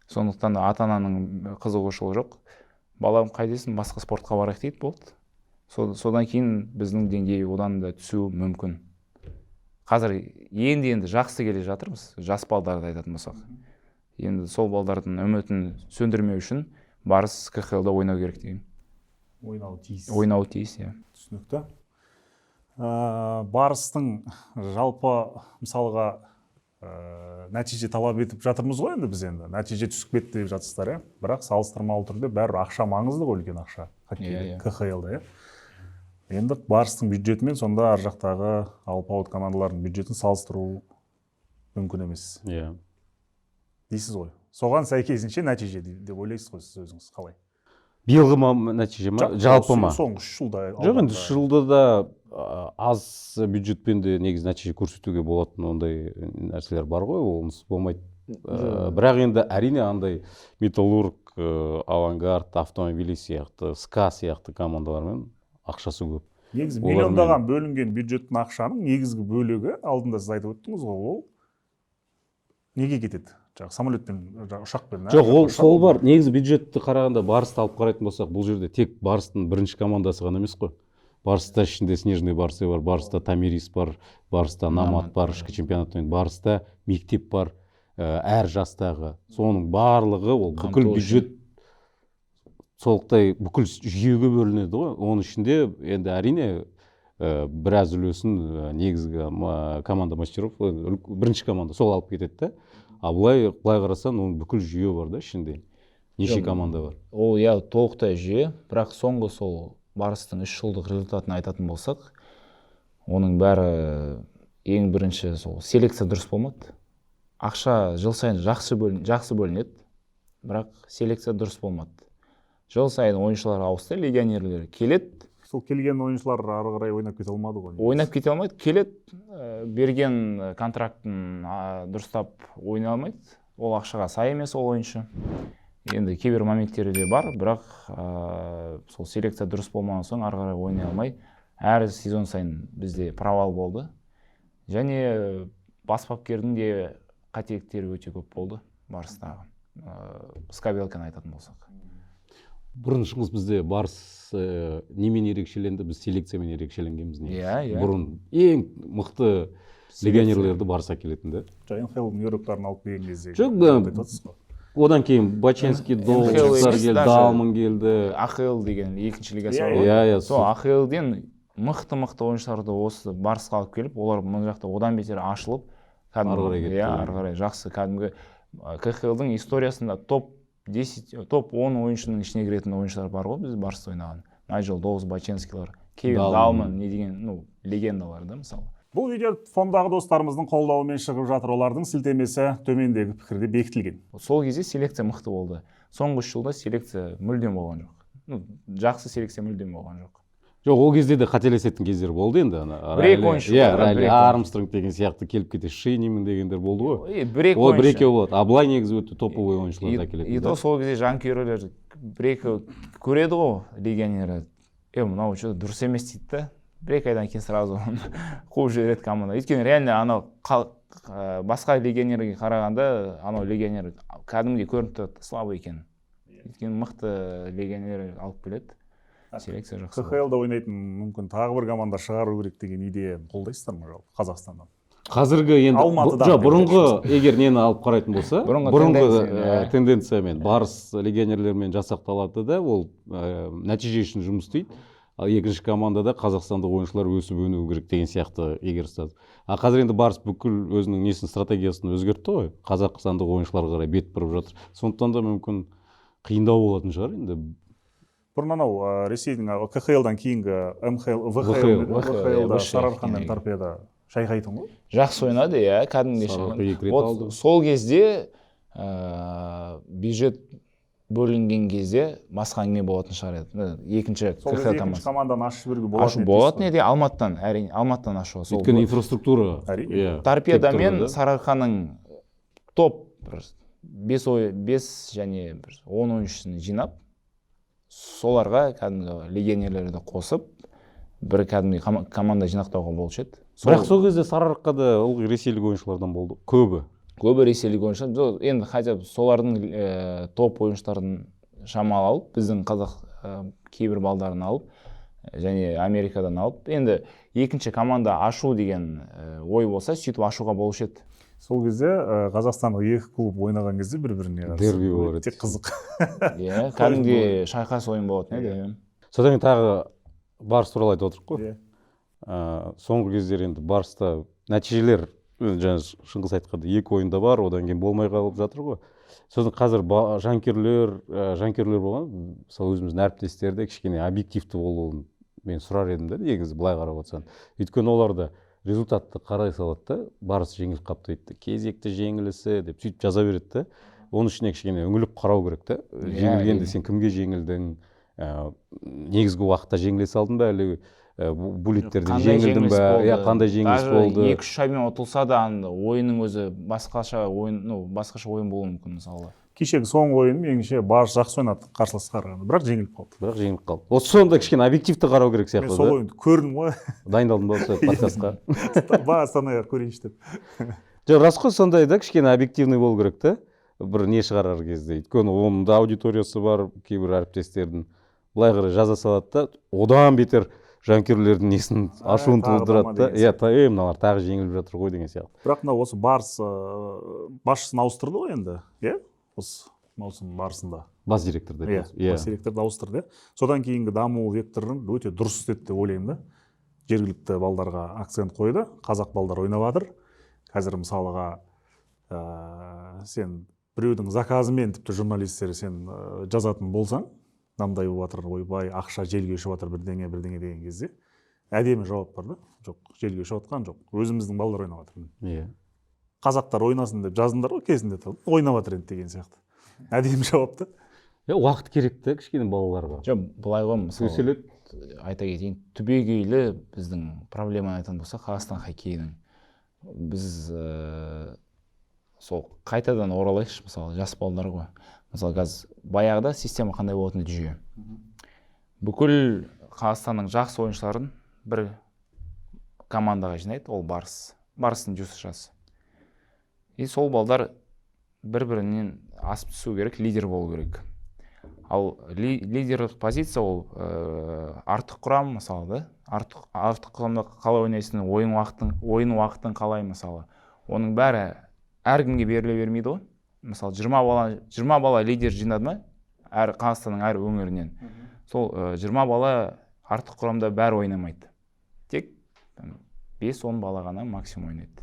Сондықтан да ата ананың қызығушылығы жоқ. Балам, қайдесің, басқа спортқа барайық дейді, болды. Содан кейін біздің деңгей одан да түсуі мүмкін. Қазір енді енді жақсы келе жатырмыз, жас балдарды айтатын болсақ. Енді сол балдардың үмітін сөндірмеу үшін Барыс КХЛ-да ойнау керек деген. Ойнауы тиіс. Ойнауы тиіс, иә. Түсінікті. Барыстың жалпы, мысалға, нәтиже талап етіп жатырмыз ғой енді біз. Енді нәтиже түсіп кетті деп жатсыздар, иә, бірақ салыстырмалы түрде бәрібір ақша маңызды ғой, үлкен ақша хоккейде, Иә, иә. КХЛ-да, иә. Енді Барыстың бюджетімен сонда ар жақтағы алпауыт командалардың бюджетін салыстыру мүмкін емес дейсіз ғой. Соған сәйкесінше нәтиже деп ойлайсыз ғой сіз өзіңіз, қалай? Биылғы ма нәтиже ма, жалпы ма? Соңғы 3 жылда. Жоқ, енді 3 жылда да аз бюджетпен де негізі нәтиже көрсетуге болатын ондай нәрселер бар ғой, онсыз болмайды. Бірақ енді, әрине, андай Металлург, Авангард, Автомобилист сияқты, СКА сияқты командалармен ақшасы көп. Негізі Олармен миллиондаған бөлінген бюджеттің ақшаның негізгі бөлігі, алдында сіз айтып өттіңіз ғой, ол неге кетеді? Жаңағы самолетпен, жаңағы ұшақпен, Жоқ, ол ұшақ сол бар. Негізі бюджетті қарағанда, Барысты алып қарайтын болсақ, бұл жерде тек Барыстың бірінші командасы ғана емес қой. Барыста ішінде Снежный барсы бар, Барыста Томирис бар, Барыста Намат Намат бар, бар. Ішкі чемпионат ойнайды, Барыста мектеп бар, әр жастағы. Соның барлығы ол бүкіл Қамту үшін. Бюджет толықтай бүкіл жүйеге бөлінеді ғой. Оның ішінде енді, әрине, біраз үлесін негізгі команда мастеров, бірінші команда сол алып кетеді да. А былай қарасаң, оның бүкіл жүйе бар да, ішінде неше Жоқ, команда бар. Ол, иә, толықтай жүйе, бірақ соңғы сол Барыстың 3 жылдық результатын айтатын болсақ, оның бәрі ең бірінші сол селекция дұрыс болмады. Ақша жыл сайын жақсы бөлінеді, бірақ селекция дұрыс болмады. Жыл сайын ойыншылар ауысты, легионерлер келеді. Сол келген ойыншылар ары қарай ойнап кете алмады ғой негізі. Ойнап кете алмайды. Келеді, берген контрактын дұрыстап ойнай алмайды, ол ақшаға сай емес ол ойыншы. Енді кейбір моменттері де бар, бірақ сол селекция дұрыс болмаған соң ары қарай ойнай алмай, әр сезон сайын бізде провал болды. Және бас бапкердің де қателіктері өте көп болды Барыстағы, Скабелканы айтатын болсақ. Бұрын, Шыңғыс, бізде Барыс немен ерекшеленді? Біз селекциямен ерекшеленгенбіз негізі. Иә, иә. Бұрын ең мықты легионерлерді Барыс әкелетін да. Жаңа НХЛ игроктарын алып келген кезде Жоқ, айтып жатсыз ғой. Одан кейін Баченский, NHL Долстар емес, келді, даже Далман келді. АХЛ деген екінші лигасы Иә, бар ғой. Иә, иә. Сол АХЛ-ден мықты мықты ойыншыларды осы Барысқа алып келіп, олар мына жақта одан бетер ашылып, кәдімгі Ары қарай кетті. Иә, ары қарай жақсы, кәдімгі КХЛ-дың историясында топ 10, топ 10 ойыншының ішіне кіретін ойыншылар бар ғой біз Барыста ойнаған: Найджел Доус, Баченскийлар, Кевин Далман. Далман, не деген, ну, легендалар да, мысалы. Бұл видео фондағы достарымыздың қолдауымен шығып жатыр. Олардың сілтемесі төмендегі пікірде бекітілген. Сол кезде селекция мықты болды. Соңғы 3 жылда селекция мүлдем болған жоқ, ну, жақсы селекция мүлдем болған жоқ. Жоқ, ол кезде де қателесетін кездер болды енді ана Бір екі Райли- ойыншы иә бар, бір Райли екі ойыншы. Армстронг деген сияқты келіп кетеді, Шейниман дегендер болды ғой. Е, бір екі Ол бір ойыншы. екеу болады, а былай негізі өте топовый ойыншыларды әкелетін И да. то сол кезде жанкүйерлер бір екі көреді ғой легионері, е, мынау что дұрыс емес дейді да, 1-2 айдан кейін сразу қуып жібереді команда. Өйткені реально анау басқа легионерге қарағанда анау легионер кәдімгідей көрініп тұрады слабый екені, өйткені мықты легионер алып келеді, селекция жақсы болды. КХЛ-да ойнайтын мүмкін тағы бір команда шығару керек деген идеяны қолдайсыздар ма жалпы Қазақстаннан? Қазіргі енді Алматыдан жоқ, бұрынғы егер нені алып қарайтын болса, Бұрынғы бұрынғы тенденциямен, иә. Тенденциямен Барыс легионерлермен жасақталады да, ол нәтиже үшін жұмыс істейді, ал екінші командада қазақстандық ойыншылар өсіп өнуі керек деген сияқты егер ұстаз. А қазір енді Барыс бүкіл өзінің несін, стратегиясын өзгертті ғой, қазақстандық ойыншыларға қарай бет бұрып жатыр. Сондықтан да мүмкін қиындау болатын шығар енді. Бұрын анау Ресейдің КХЛ-дан кейінгі МХЛ, ВХЛ, ВХЛ, ВХЛ-да высшая Сарыарқа мен лига. Торпедо шайқайтын ғой. Жақсы ойнады, иә, кәдімгідей. Сарыарқа Шайқады. екі рет Вот алды. сол кезде бюджет бөлінген кезде басқа әңгіме болатын шығар еді. Екінші Сол КХЛ кезде екінші командасы команданы ашып жіберуге болатын ашу еді болатын дейсіз еді Алматыдан, әрине, Алматыдан ашуға. Сол Өйткені инфраструктура Әрине. Иә, Торпедо тек мен тұрды да. Сарыарқаның топ бір бес, ой, бес және бір 10 ойыншысын жинап, соларға кәдімгі легионерлерді қосып, бір кәдімгі команда жинақтауға болушы еді. Бірақ сол кезде Сарыарқада ылғи ресейлік ойыншылардан болды көбі. Көбі ресейлік ойыншылар. Жоқ, енді хотя бы солардың топ ойыншыларын шамалы алып, біздің қазақ кейбір балдарын алып, және Америкадан алып, енді екінші команда ашу деген ой болса, сөйтіп ашуға болушы еді. Сол кезде қазақстандық екі клуб ойнаған кезде бір біріне қарсы Дерби болар еді. Өте қызық. Иә, кәдімгідей шайқас ойын болатын еді, иә. Содан кейін тағы Барыс туралы айтып отырмық қой. Иә. Соңғы кездері енді Барыста нәтижелер, жаңа Шыңғыс айтқандай, екі ойында бар, одан кейін болмай қалып жатыр ғой. Сосын қазір жанкүйерлер болған, мысалы, өзіміздің әріптестер де кішкене объективті болуын мен сұрар едім да, негізі былай қарап отырсаң. Өйткені олар да результатты қарай салады да, Барыс жеңіліп қалыпты дейді, кезекті жеңілісі деп сөйтіп жаза береді да. Оның ішіне кішкене үңіліп қарау керек та. Жеңілгенде сен кімге жеңілдің, негізгі уақытта жеңіле салдың ба, әлде буллиттерден Қандай жеңілдің жеңіліс ба? болды? Иә, қандай жеңіліс Даже болды? екі үш шайбамен ұтылса да, анда ойынның өзі басқаша ойын, ну, басқаша ойын болуы мүмкін, мысалы. Кешегі соңғы ойын, меніңше, Барыс жақсы ойнады қарсыласқа қарағанда, бірақ жеңіліп қалды. Бірақ жеңіліп қалды. Вот сонда кішкене объективті қарау керек Мен сияқты сол да. ойынды көрдім ғой. Дайындалдың ба осы подкастқа? Бастан аяқ көрейінші деп. Жоқ, рас қой, сондай да, кішкене объективный болу керек та бір не шығарар кезде. Өйткені оның да аудиториясы бар, кейбір әріптестердің былай қарай жаза салады да, одан бетер жанкүйерлердің несін, ашуын тағы тудырады да ма да. деген. Иә, мыналар тағы жеңіліп жатыр ғой деген сияқты. Бірақ мына осы Барыс басшысын ауыстырды ғой енді, иә, осы маусым барысында. Бас директорды Иә. айтасыз, иә. Бас директорды ауыстырды, иә. Содан кейінгі даму векторын өте дұрыс істеді деп ойлаймын да. Жергілікті балдарға акцент қойды, қазақ балдар ойнап жатыр қазір. Мысалға, сен біреудің заказымен, тіпті журналисттер, сен жазатын болсаң, мынандай болып жатыр, ойбай, ақша желге ұшып жатыр, бірдеңе бірдеңе деген кезде әдемі жауап бар да: жоқ, желге ұшып жатқан жоқ, өзіміздің балдар ойнап жатыр. Қазақтар ойнасын деп жаздыңдар ғой кезінде, ойнап жатыр енді деген сияқты әдемі жауап та. Иә, уақыт керек та кішкене балаларға. Жоқ, былай ғой, мысалы, Өселеді. айта кетейін, түбегейлі біздің проблеманы айтатын болсақ, Қазақстан хоккейінің, біз сол қайтадан оралайықшы, мысалы, жас балалар ғой. Мысалы, қазір баяғыда система қандай болатын еді, жүйе? Бүкіл Қазақстанның жақсы ойыншыларын бір командаға жинайды, ол Барыс, Барыстың ДЮСШ. И сол балдар бір бірінен асып түсу керек, лидер болу керек. Ал лидерлік позиция ол артық құрам, мысалы, да, артық құрамда қалай ойнайсың, ойын уақытың қалай, мысалы, оның бәрі әркімге беріле бермейді ғой. Мысалы, 20 бала, 20 бала лидер жинады ма әр Қазақстанның әр өңірінен, сол 20 бала артық құрамда бәрі ойнамайды, тек 5-10 бала ғана максимум ойнайды.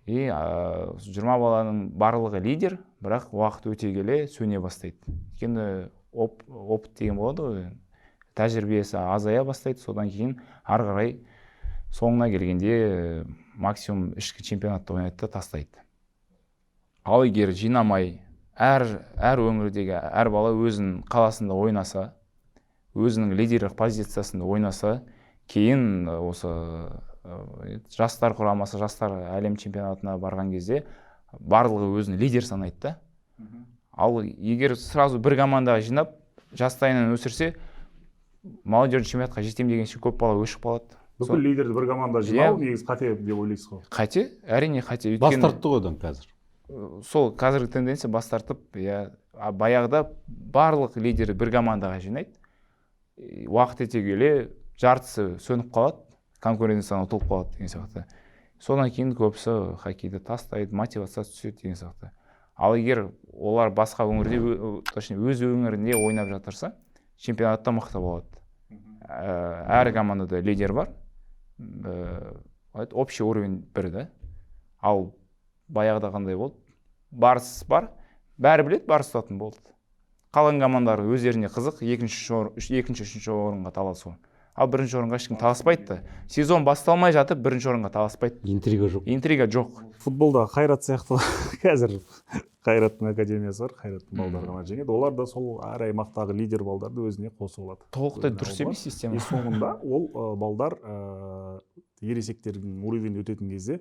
И 20 баланың барлығы лидер, бірақ уақыт өте келе сөне бастайды, өйткені опыт деген болады ғой, тәжірибесі азая бастайды. Содан кейін ары қарай соңына келгенде максимум ішкі чемпионатта ойнайды да тастайды. Ал егер жинамай, әр өңірдегі әр бала өзінің қаласында ойнаса, өзінің лидерлік позициясында ойнаса, кейін осы жастар құрамасы, жастар әлем чемпионатына барған кезде барлығы өзін лидер санайды да. Ал егер сразу бір командаға жинап, жастайынан өсірсе, молодежный чемпионатқа жетемін дегенше көп бала өшіп қалады. Бүкіл лидерді бір команда жинау негізі қате деп ойлайсыз ғой? Қате, әрине, қате. Бас Өйткені тартты ғой одан қазір. Сол қазіргі тенденция бас тартып, иә. А баяғыда барлық лидерді бір командаға жинайды. И уақыт өте келе жартысы сөніп қалады, конкуренциядан ұтылып қалады деген сияқты. Содан кейін көбісі хоккейді тастайды, мотивациясы түседі деген сияқты. Ал егер олар басқа өңірде, точнее, өз өңірінде ойнап жатырса, чемпионатта мықты болады. Әр командада лидер бар, общий уровень бір да. Ал баяғыда қандай болды? Барыс бар, бәрі біледі, Барыс ұтатын болды. Қалған командалар өздеріне қызық екінші, үшінші орынға таласу. Ал бірінші орынға ешкім таласпайды да. Сезон басталмай жатып бірінші орынға таласпайды. Интрига жоқ. Интрига жоқ. Футболда Қайрат сияқты ғой. Қазір Қайраттың академиясы бар, Қайраттың балдары ғана жеңеді. Олар да сол әр аймақтағы лидер балдарды өзіне қосып алады. Толықтай Өзіне дұрыс алып емес система. И соңында ол балдар ересектердің уровень өтетін кезде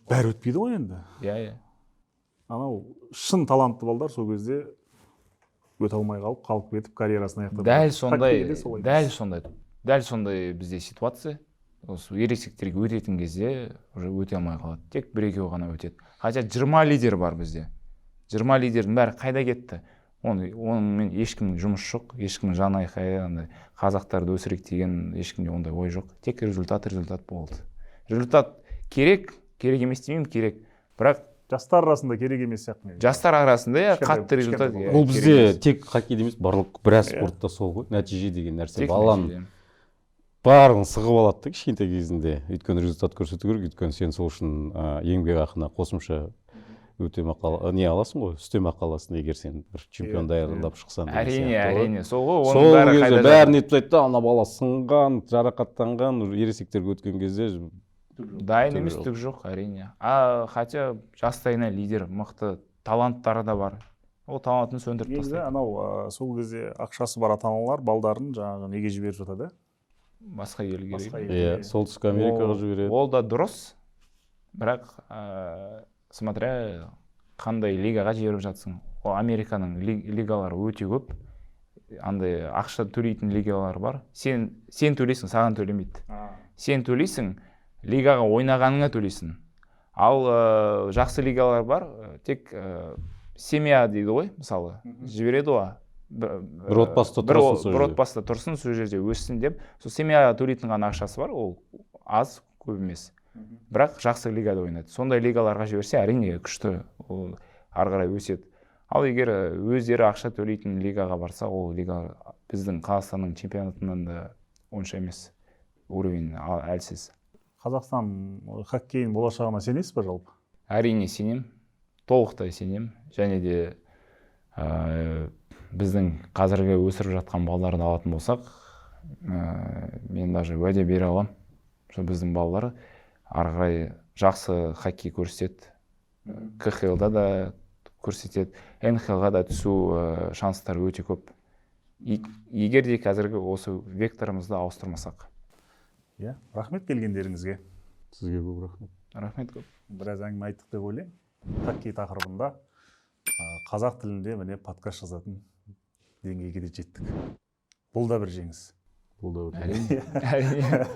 бәрі өтпейді ғой енді. иә иә Анау шын талантты балдар сол кезде өте алмай қалып кетіп, карьерасын аяқтап. Дәл сондай. Хоккейде солай. Дәл сондай бізде ситуация. Осы ересектерге өтетін кезде уже өте алмай қалады, тек бір екеуі ғана өтеді. Хотя 20 лидер бар бізде. 20 лидердің бәрі қайда кетті? Онымен ешкімнің жұмысы жоқ, ешкімнің жан айқайы, андай қазақтарды өсірейік деген ешкімде ондай ой жоқ. Тек результат, результат болды. Результат керек. Керек емес демеймін, керек, бірақ Жастар арасында керек емес сияқты негізі. Жастар арасында, иә, Кішкентай- қатты результат, кішкентай иә, Бұл керек бізде емес. тек хоккейде емес, барлық біраз Иә. спортта сол ғой, нәтиже деген нәрсе. Тек Баланың нәтиже. барлығын сығып алады да кішкентай кезінде, өйткені результат көрсету керек, өйткені сен сол үшін еңбекақына қосымша өтемақы не аласың ғой, үстемақы аласың, егер сен бір чемпион даярлап шықсаң деген Әрине. сияқты ғой. Әрине, сол ғой, оның Сол бәрі кезде қайда бәрін нетіп тастайды да, ана бала сынған, жарақаттанған, уже ересектерге өткен кезде дайын түк емес, жоқ. Түк жоқ, әрине. А хотя жастайынан лидер, мықты таланттары да бар, ол талантын сөндіріп Негізі тастайды. анау сол кезде ақшасы бар ата аналар балдарын жаңағы неге жіберіп жатады? Басқа елге. Басқа Керек. елге. Иә, Солтүстік Америкаға жібереді. Ол да дұрыс, бірақ смотря қандай лигаға жіберіп жатсың. Ол Американың лигалары өте көп, андай ақша төлейтін лигалар бар. Сен төлейсің, саған төлемейді. Сен төлейсің, лигаға ойнағаныңа төлейсің. Ал жақсы лигалар бар, тек семья дейді ғой, мысалы, жібереді ғой Бір отбасыда бір тұрсын сол бір жерде. отбасыда тұрсын, сол жерде өссін деп, сол семьяға төлейтін ғана ақшасы бар, ол аз, көп емес, бірақ жақсы лигада ойнайды. Сондай лигаларға жіберсе, әрине, күшті, ол ары қарай өседі. Ал егер өздері ақша төлейтін лигаға барса, ол лига біздің Қазақстанның чемпионатынан да онша емес, уровень әлсіз. Қазақстан хоккейінің болашағына сенесіз ба жалпы? Әрине, сенем, толықтай сенем. Және де біздің қазіргі өсіріп жатқан балаларды алатын болсақ, мен даже уәде бере аламын, что біздің балалар ары қарай жақсы хоккей көрсетеді, КХЛ-да да көрсетеді, НХЛ-ға да түсу шанстары өте көп, егер де қазіргі осы векторымызды ауыстырмасақ. Иә, рахмет келгендеріңізге. Сізге көп рахмет. Рахмет көп. Біраз әңгіме айттық деп ойлаймын хоккей тақырыбында. Қазақ тілінде, міне, подкаст жазатын деңгейге де жеттік, бұл да бір жеңіс. Бұл да бір Әрине, әрине.